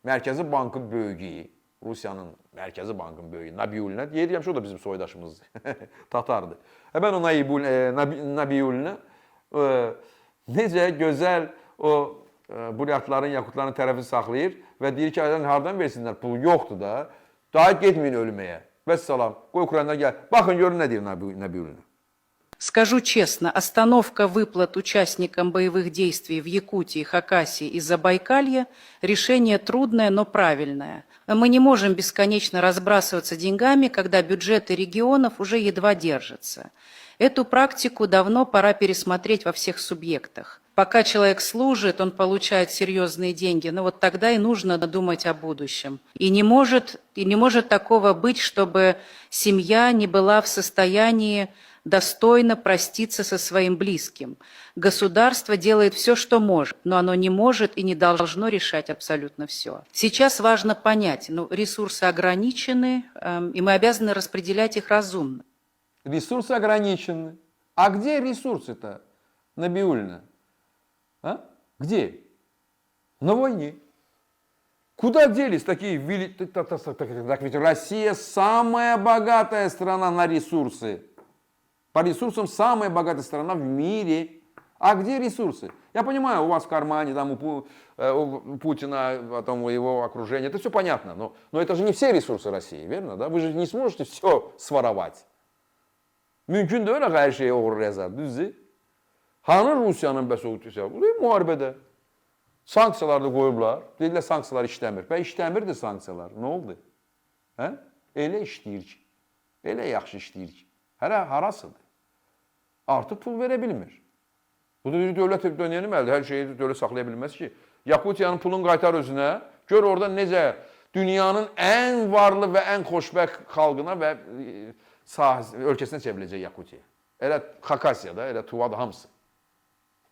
Mərkəzi Bankın böyüyü, Rusiyanın Mərkəzi Bankın böyüyü Nabiullina, deyirəm ki, o da bizim soydaşımızdır, Tatardır. Həmən o Nabiullina necə gözəl o Buryatların, Yakutların tərəfini saxlayır və deyir ki, hardan versinlər, pul yoxdur da, daha getməyin ölməyə. Vəssalam, qoy Ukrayna gəl. Baxın, görün nə deyir Nabiullina. Скажу честно, остановка выплат участникам боевых действий в Якутии, Хакасии и Забайкалье – решение трудное, но правильное. Мы не можем бесконечно разбрасываться деньгами, когда бюджеты регионов уже едва держатся. Эту практику давно пора пересмотреть во всех субъектах. Пока человек служит, он получает серьезные деньги, но вот тогда и нужно думать о будущем. И не может такого быть, чтобы семья не была в состоянии достойно проститься со своим близким. Государство делает все, что может, но оно не может и не должно решать абсолютно все. Сейчас важно понять, ну, ресурсы ограничены, и мы обязаны распределять их разумно. Ресурсы ограничены. А где ресурсы-то, Набиуллина? А? Где? На войне. Куда делись такие великие... Так ведь Россия самая богатая страна на ресурсы. По ресурсам самая богатая страна в мире. А где ресурсы? Я понимаю, у вас в кармане, там, у Путина, потом у его окружения. Это все понятно. Но это же не все ресурсы России, верно? Да? Вы же не сможете все своровать. Mümkün deyil axı hər şeyi oğurlayacaq, düzdür? Hanı Rusiyanın bəs o müharibədə? Sanksiyalar da qoyublar. Dedilər sanksiyalar işləmir. Və işləmirdi sanksiyalar. Nə oldu? Hə? Elə işləyir ki. Elə yaxşı işləyir ki. Hələ harasıdır? Artıq pul verə bilmir. Bu da dövlət dönəməlidir. Hər şeyi dövlət saxlaya bilməz ki. Yakutiyanın pulunu qaytar özünə. Gör orada necə dünyanın ən varlı və ən xoşbəxt xalqına və ölkəsinə çevriləcək Yakutiya. Elə Xakasiyada, elə Tuvada hamısı.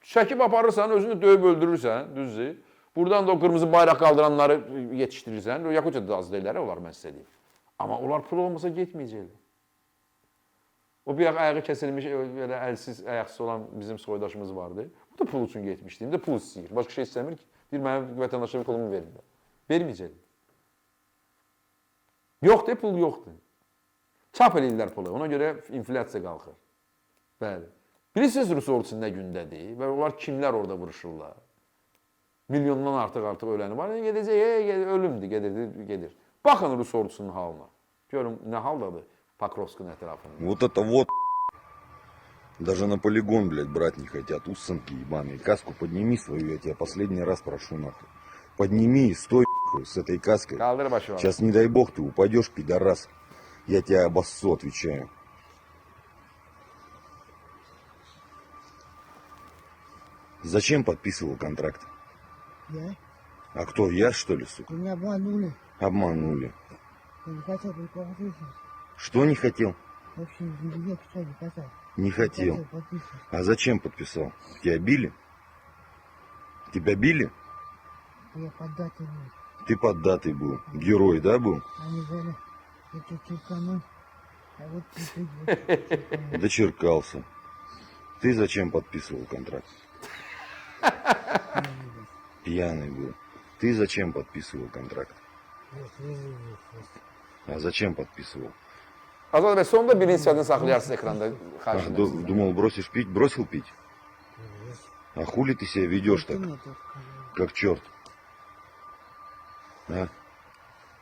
Çəkib aparırsan, özünü döyüb öldürürsən, düzdür. Buradan da o qırmızı bayraq qaldıranları yetişdirirsən. Yakutiyada da az deyirlər, onlar mən sizə deyim. Amma onlar pul olmasa getməyəcəklər. O bir ayağı kəsilmiş, belə əlsiz, ayaqsız olan bizim soydaşımız vardı. Bu da pul üçün getmişdi. İndi pul istəyir. Başqa şey istəmir ki. Deyir, mənim vətəndaşlıq pulumu verirlər. Verməyəcəklər. Yoxdur, pul yoxdur. Çap eləyirlər pulu. Ona görə inflyasiya qalxır. Bəli. Bilirsiniz Rus ordusu nə gündədir və onlar kimlər orada vuruşurlar? Milyondan artıq öləni var. Gedəcək, ölümdür, gedir, gedir. Baxın Rus ordusunun halına. Görün nə haldadır Pokrovskun ətrafında. Вот это вот даже на полигон, блядь, брать не хотят. Усанки ебаные. Каску подними свою, я тебя последний раз прошу, нахуй. Подними и стой, нахуй, с этой каской. Kaldır başı var. Сейчас, не дай бог, ты упадешь, пидорас. Я тебя обоссу, отвечаю. Зачем подписывал контракт? Я? А кто, я, что ли, сука? Меня обманули. Обманули. Я не хотел подписывать. Что не хотел? Вообще, я что не хотел. Не хотел. Подписывать. А зачем подписал? Тебя били? Тебя били? Я поддатый был. Ты поддатый был. Герой, да, был? Они говорят, я тебя черкану. А вот ты Дочеркался. Ты зачем подписывал контракт? Пьяный был. Ты зачем подписывал контракт? А зачем подписывал? Azad bəy, sonda birinci sifətini saxlayarsınız ekranda. Xahiş edirəm sizdən. Думал, бросишь пить? Бросил пить? А хули ты себя ведешь так, как черт? А?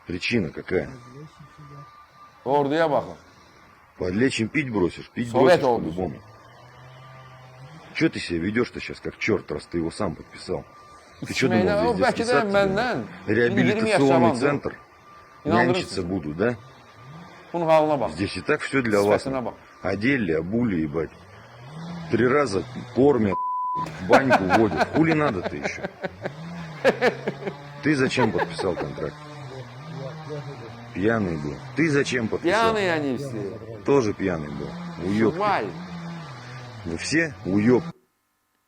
Причина какая? Orduya baxın. Подлечим пить бросишь, пить Совет бросишь ордусы. по-любому. Че ты себя ведешь-то сейчас как черт, раз ты его сам подписал? Ты что İçməklə, думал, o здесь bəlkə детский də сад тебе? məndən 20 yaş Реабилитационный cavandır. центр? İnandırırsınız. Нянчиться буду, да? Bunun halına bax. Здесь и так все для вас. Sifətinə bax. Одели, обули, ебать. 3 раза кормят, в баньку водят. Хули надо-то еще? Ты зачем подписал контракт? Пьяный был. Ты зачем подписал? Пьяные они все. Тоже пьяный был. Уёбки. Vay. Вы все уёбки.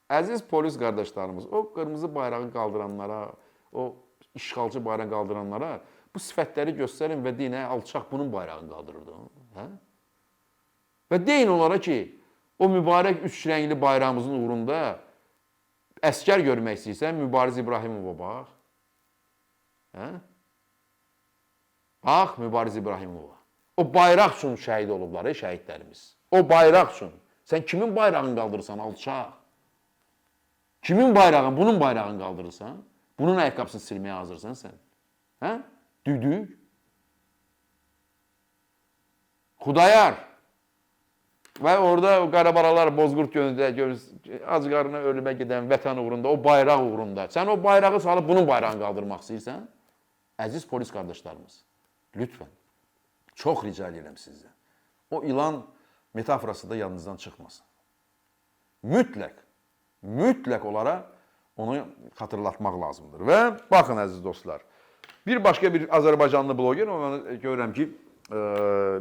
Əziz polis qardaşlarımız, o qırmızı bayrağı qaldıranlara, o işğalçı bayrağı qaldıranlara bu sifətləri göstərin və deyin, hə, alçaq bunun bayrağını qaldırırdı. Hə? Və deyin onlara ki, o mübarək üç rəngli bayrağımızın uğrunda əskər görmək istəyirsən, Mübariz İbrahimova bax. Hə? Bax Mübariz İbrahimova. O bayraq üçün şəhid olublar, ey şəhidlərimiz. O bayraq üçün. Sən kimin bayrağını qaldırırsan, alçaq? Kimin bayrağını, bunun bayrağını qaldırırsan? Bunun ayaqqabısını silməyə hazırsan sən? Hə? Düdük. Xudayar. Və orada o qarabalalar, bozqurd gözdə, ac qarına ölümə gedən vətən uğrunda, o bayraq uğrunda. Sən o bayrağı salıb bunun bayrağını qaldırmaq istəyirsən? Əziz polis qardaşlarımız, lütfən, çox rica edirəm sizdən. O ilan metaforası da yadınızdan çıxmasın. Mütləq, mütləq olaraq onu xatırlatmaq lazımdır. Və baxın əziz dostlar, bir başqa bir Azərbaycanlı bloger, onu görürəm ki,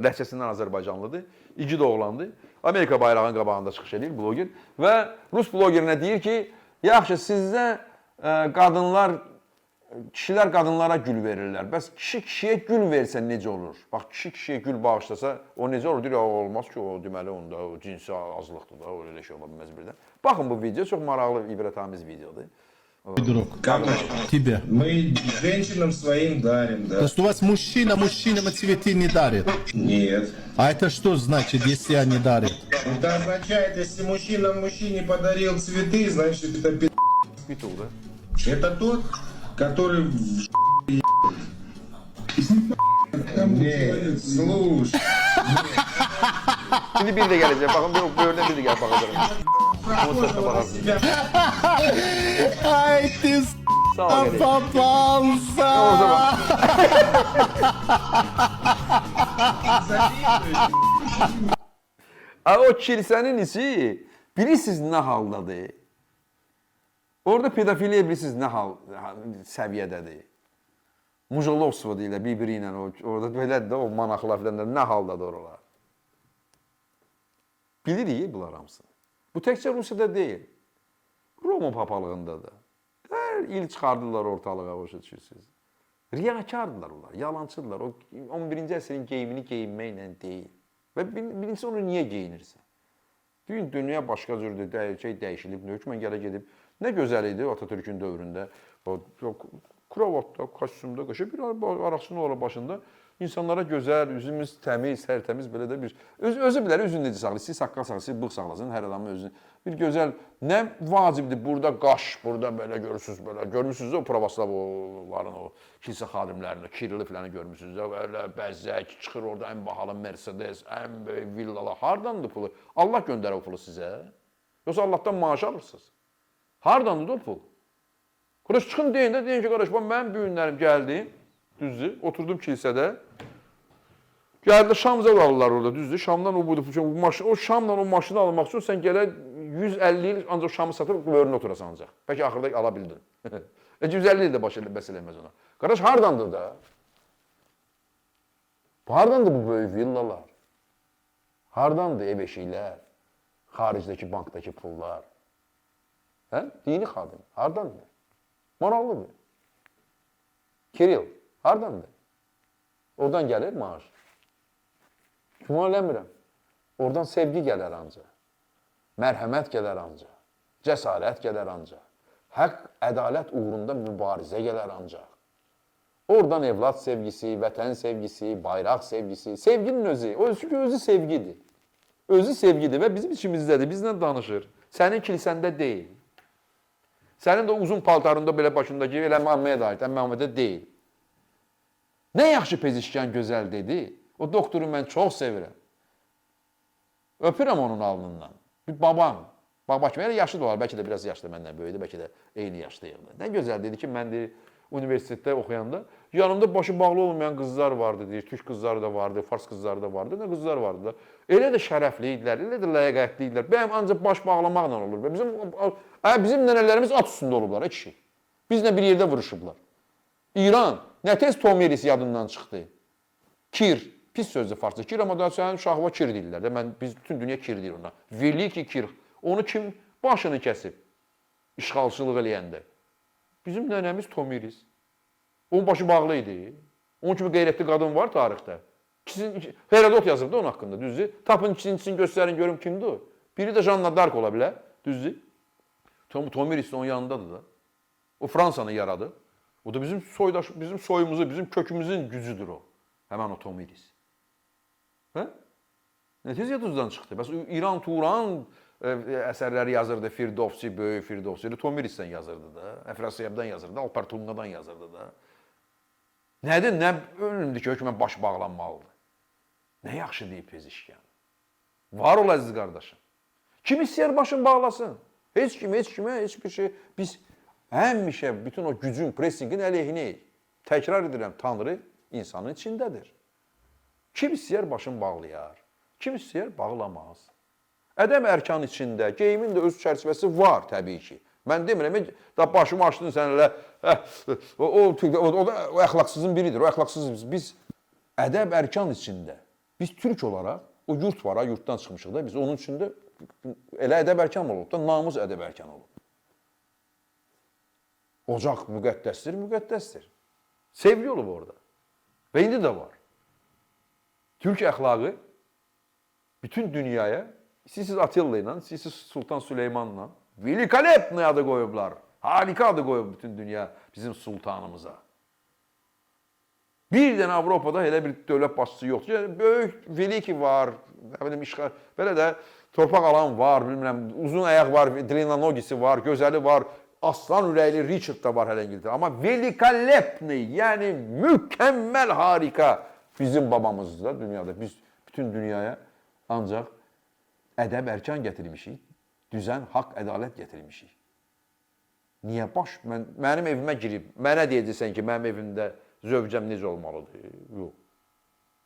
ləhcəsindən Azərbaycanlıdır, igid oğlandır. Amerika bayrağının qabağında çıxış edir bloger və rus blogerinə deyir ki, yaxşı sizdə qadınlar, kişilər qadınlara gül verirlər. Bəs kişi kişiyə gül versə necə olur? Bax, kişi kişiyə gül bağışlasa, o necə olur? Deyir, olmaz ki, o deməli onda o cinsi azlıqdır da, öyle şey ola bilməz birdən. Baxın bu video çox maraqlı, ibrətamiz videodur. Друг, тебе. Мы женщинам своим дарим, да. То есть у вас мужчина мужчинам цветы не дарит? Нет. А это что значит, если они дарят? Это означает, если мужчина мужчине подарил цветы, значит это пи***. Bituqdur. Это тот, который в Нет, слушай. Şimdi bir də gələcək. Baxın, bu böyründən bir də gəlib baxacaq. Onun sözünə baxarsınız. Ay ты, Sağ ol, gələk. попался! O zaman. O kilsənin içi bilirsiniz nə haldadır? Orada pedofiliya bilirsiniz nə hal səviyyədədir? Mujolovstvo deyirlər bir-biri ilə orada belədir də o manaqlar filan da nə haldadır oralar? Bilirik bunlar hamısını. Bu təkcə Rusiyada deyil. Roma papalığında da. Hər il çıxardırlar ortalığa, başa düşürsünüz. Riyakardılar onlar, yalançıdırlar. O 11-ci əsrin geyimini geyinməklə deyil. Və birincisi onu niyə geyinirsən? Bu gün dünya başqa cürdür, şey dəyişilib, hökmən gələ gedib. Nə gözəl idi Atatürk'ün dövründə. O kravatda, kostyumda, qəşəng bir araqçının ora başında insanlara gözəl, üzümüz təmiz, tərtəmiz belə də bir özü bilər üzünü necə saxlayır. İstəyir saqqal saxlasın, bığ saxlasın, hər adamın özünü. Bir gözəl nə vacibdir burada qaş, burada belə görürsüz belə. Görmüsünüz o pravoslavların o kilsə xadimlərini, Kirili filanı görmüsünüz də belə bəzək çıxır orada ən bahalı Mercedes, ən böyük villalar. Hardandır pulu? Allah göndərir o pulu sizə. Yoxsa Allahdan maaş alırsınız? Hardandır o pul? Qardaş çıxın deyin də, deyin ki, qardaş, bax mənim bu günlərim gəldi, düzdür, oturdum kilsədə. Gəldi Şamza alırlar orada, düzdür. Şamdan o budur, o, o Şamla o maşını almaq üçün sən gələ 150 il ancaq Şamı satıb böyrünə oturasan ancaq. Bəlkə axırda ala bildin. 150 il də baş bəs eləməz ona. Qardaş hardandır da? Hardandır bu böyük villalar? Hardandır ev eşiklər? Xaricdəki bankdakı pullar? Hə? Dini xadim. Hardandır? Maraqlıdır. Kiril. Hardandır? Oradan gəlir maaş. Güman eləmirəm. Oradan sevgi gələr ancaq. Mərhəmət gələr ancaq. Cəsarət gələr ancaq. Haqq, ədalət uğrunda mübarizə gələr ancaq. Oradan evlad sevgisi, vətən sevgisi, bayraq sevgisi, sevginin özü, o çünki özü sevgidir. Özü sevgidir və bizim içimizdədir, bizlə danışır. Sənin kilsəndə deyil. Sənin də uzun paltarında belə başındakı elə Məhəmmədə aid, Məhəmmədə deyil. Nə yaxşı Pezişkan gözəl dedi. O doktoru mən çox sevirəm. Öpürəm onun alnından. Bir babam. Baba kimi, elə yaşlı da olar, bəlkə də biraz yaşlı məndən böyüdü, bəlkə də eyni yaşdayıq. Nə gözəl dedi ki, mən deyir, universitetdə oxuyanda yanımda başı bağlı olmayan qızlar vardı, deyir, türk qızları da vardı, fars qızları da vardı, nə qızlar vardı da. Elə də şərəfli idilər, elə də ləyaqətli idilər. Bəyəm ancaq baş bağlamaqla olur. Bizim nənələrimiz at üstündə olublar, kişi. Bizlə bir yerdə vuruşublar. İran, nə tez Tomiris yadından çıxdı. Kir, pis sözdür farsça. Kir, amma da sənin şahıva Kir deyirlər də. Biz bütün dünya Kir deyir ona. Veliki Kir. Onu kim başını kəsib işğalçılıq eləyəndə? Bizim nənəmiz Tomiris. Onun başı bağlı idi. Onun kimi qeyrətli qadın var tarixdə. Herodot yazıb da onun haqqında, düzdür? Tapın ikincisini göstərin, görüm kimdir o. Biri də Janna Dark ola bilər, düzdür? Tomiris də onun yanındadır da. O Fransanı yaradı. O da bizim soydaş, bizim soyumuzu, bizim kökümüzün gücüdür o. Həmən o Tomiris. Hə? Nə tez yadınızdan çıxdı? Bəs İran, Turan əsərləri yazırdı, Firdovsi, böyük Firdovsi, Tomirisdən yazırdı da, Əfrasiyabdan yazırdı, Alper yazırdı da. Nədir, nə ölümdür ki, hökmən baş bağlanmalıdır? Nə yaxşı deyib Pezişkan. Var ol əziz qardaşım. Kim istəyər başını bağlasın? Heç kim, heç kimə, heç bir şey. Biz həmişə bütün o gücün, pressinqin əleyhinəyik. Təkrar edirəm, Tanrı insanın içindədir. Kim istəyər başını bağlayar, kim istəyər bağlamaz. Ədəb ərkan içində, geyimin də öz çərçivəsi var təbii ki. Mən demirəm, da başımı açdın sən elə, o da o əxlaqsızın biridir, o əxlaqsız. Biz ədəb ərkan içində, biz türk olaraq, o yurt var, ha, yurtdan çıxmışıq da, biz onun içində elə ədəb ərkan olub da, namus ədəb ərkan olub. Ocaq müqəddəsdir, müqəddəsdir. Sevgi olub orada. Və indi də var. Türk əxlaqı bütün dünyaya, istəyirsiniz Atilla ilə, istəyirsiniz Sultan Süleymanla, Velikalepni adı qoyublar. Harika adı qoyub bütün dünya bizim sultanımıza. Bir dənə Avropada elə bir dövlət başçısı yoxdur. Yəni, böyük Veliki var, nə bilim, işğal, belə də torpaq alan var, bilmirəm, uzun ayaq var, Dlinanogisi var, gözəli var, aslan ürəkli Richard da var hələ İngiltərə. Amma Velikalepni, yəni mükəmməl harika bizim babamızdır da dünyada. Biz bütün dünyaya ancaq ədəb ərkan gətirmişik, düzən, haqq, ədalət gətirmişik. Niyə baş? Mənim evimə girib, mənə deyəcəksən ki, mənim evimdə zövcəm necə olmalıdır? Yox,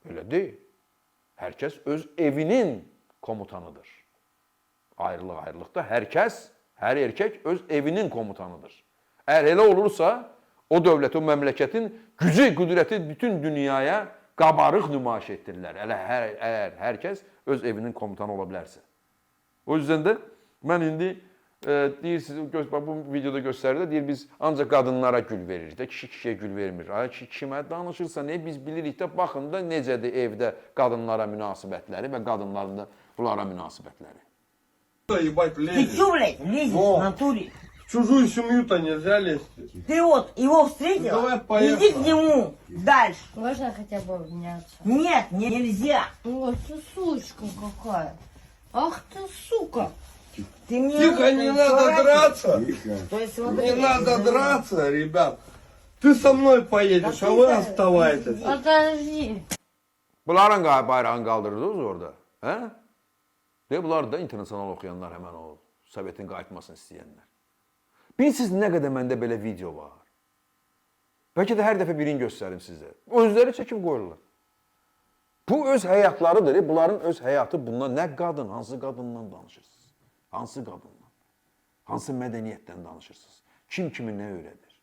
elə deyil. Hər kəs öz evinin komutanıdır. Ayrılıq ayrılıqda hər kəs, hər erkək öz evinin komutanıdır. Əgər elə olursa, o dövlət, o məmləkətin gücü, qüdrəti bütün dünyaya qabarıq nümayiş etdirirlər. Əgər hər kəs öz evinin komutanı ola bilərsə. O yüzden də mən indi deyirsiniz, bu videoda göstərir də, deyir biz ancaq qadınlara gül veririk də, kişi kişiyə gül vermir. Ay kişi kimə danışırsa, ne biz bilirik də, baxın da necədir evdə qadınlara münasibətləri və qadınların da bunlara münasibətləri. Ты чё, блядь, лезешь в натуре? В чужую семью-то нельзя лезть. Ты вот его встретила, Давай, поехали. иди к нему дальше. Можно хотя бы обняться? Нет, нельзя. Ой, ты сучка какая. Ах ты, сука. Ты мне Тихо, не надо драться. То есть смотри, Не надо драться, ребят. Ты со мной поедешь, а вы оставайтесь. Подожди. Bunların bayrağını qaldırdınız orada. Hə? De, bunlar da internasional oxuyanlar həmən o Sovetin qayıtmasını istəyənlər. Bilirsiniz nə qədər məndə belə video var. Bəlkə də hər dəfə birini göstərim sizə. Özləri çəkib qoyurlar. Bu öz həyatlarıdır. Bunların öz həyatı bundan nə qadın, hansı qadından danışırsınız? Hansı qadından? Hansı mədəniyyətdən danışırsınız? Kim kimi nə öyrədir?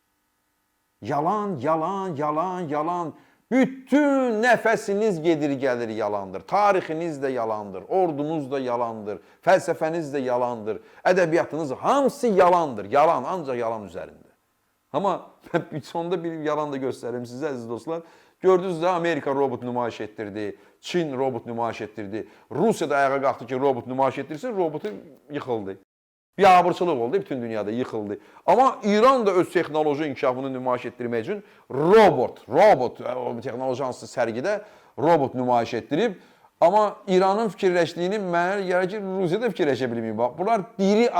Yalan, yalan, yalan, yalan. Bütün nəfəsiniz gedir gəlir yalandır. Tarixiniz də yalandır, ordunuz da yalandır, fəlsəfəniz də yalandır, ədəbiyyatınız hamısı yalandır. Yalan, ancaq yalan üzərində. Amma sonda bir yalan da göstərim sizə əziz dostlar. Gördünüz də Amerika robot nümayiş etdirdi, Çin robot nümayiş etdirdi. Rusiya da ayağa qalxdı ki, robot nümayiş etdirsin, robotu yıxıldı. Biabırçılıq oldu, bütün dünyada yıxıldı. Amma İran da öz texnoloji inkişafını nümayiş etdirmək üçün robot, o texnoloji hansısa sərgidə robot nümayiş etdirib. Amma İranın fikirləşdiyini mənə gəlir ki, Rusiya da fikirləşə bilməyib. Bax, bunlar diri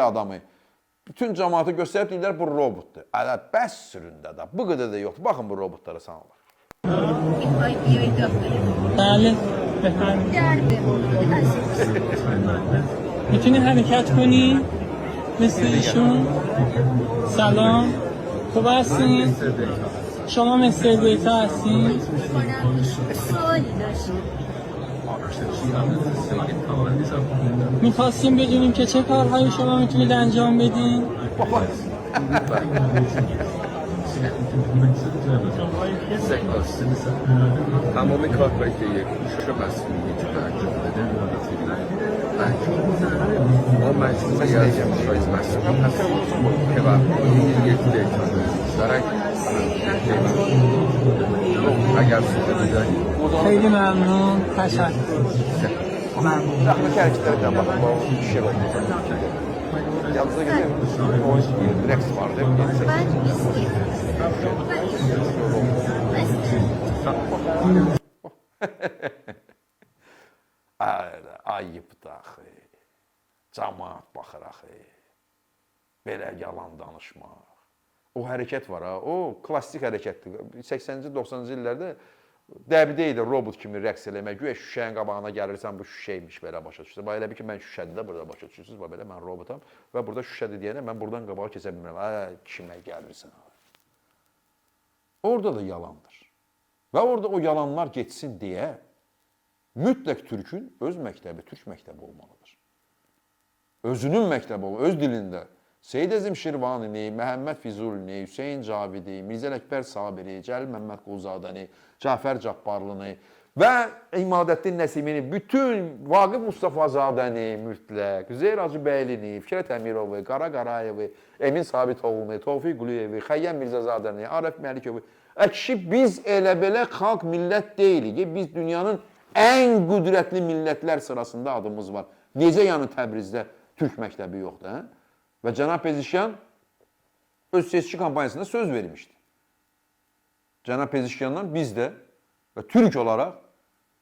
adamı. Bütün cəmaatı göstərib deyirlər bu robotdur. Ələ bəs süründə də bu qədər də yoxdur. Baxın bu robotlara sanırlar. بله بفرمایید. میتونی حرکت کنی مثل ایشون؟ سلام، خوب هستین؟ شما مستر دیتا هستین؟ میخواستیم بدونیم که چه کارهایی شما میتونید انجام بدین؟ تمام کارهایی که یک هوش مصنوعی میتونه انجام بده ما میتونیم انجام بدیم. ما مجموعه از هوش‌های مصنوعی هستیم که بر پایه یک دیتای مشترک پیوند. اگر سوالی دارید خیلی ممنون، تشکر. ممنون. Daxildəki hərəkətlərdən baxın, bu kişi robot. Yalnız gəlir, o rəqs vardı. Ayıp da axı. Camaat baxır axı. Belə yalan danışmaq. O hərəkət var ha, o klassik hərəkətdir. 80-ci, 90-cı illərdə dəbdə idi robot kimi rəqs eləmək. Güya şüşənin qabağına gəlirsən, bu şüşəymiş belə başa düşürsən. Bax elə bil ki, mən şüşədir də burada başa düşürsünüz. Bax belə mən robotam və burada şüşədir deyəndə mən buradan qabağa keçə bilmirəm. Ə, kimə gəlirsən? Orada da yalandır. Və orada o yalanlar getsin deyə mütləq Türkün öz məktəbi, türk məktəbi olmalıdır. Özünün məktəbi olmalı, öz dilində. Seyid Əzim Şirvanini, Məhəmməd Füzulini, Hüseyn Cavidi, Mirzə Ələkbər Sabiri, Cəlil Məmməd Quluzadəni, Cəfər Cabbarlını və İmadəddin Nəsimini, bütün Vaqif Mustafazadəni mütləq, Üzeyir Hacıbəylini, Fikrət Əmirovu, Qara Qarayevi, Emin Sabitoğlunu, Tofiq Quliyevi, Xəyyəm Mirzəzadəni, Arif Məlikovu. Kişi, biz elə belə xalq, millət deyilik. Biz dünyanın ən qüdrətli millətlər sırasında adımız var. Necə yəni Təbrizdə türk məktəbi yoxdur, hə? Və cənab Pezişkan öz seçki kampaniyasında söz vermişdi. Cənab Pezişkandan biz də və türk olaraq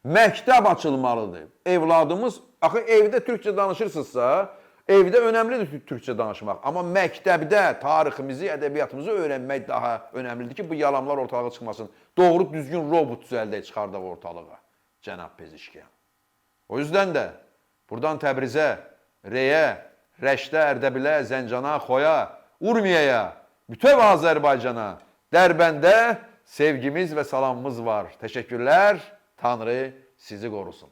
məktəb açılmalıdır. Evladımız, axı evdə türkcə danışırsınızsa, evdə önəmlidir türkcə danışmaq. Amma məktəbdə tariximizi, ədəbiyyatımızı öyrənmək daha önəmlidir ki, bu yalanlar ortalığa çıxmasın. Doğru düzgün robot düzəldək, çıxardaq ortalığa, cənab Pezişkan. O yüzden də buradan Təbrizə, Reyə, Rəşdə, Ərdəbilə, Zəncana, Xoya, Urmiyaya, bütöv Azərbaycana, Dərbəndə sevgimiz və salamımız var. Təşəkkürlər. Tanrı sizi qorusun.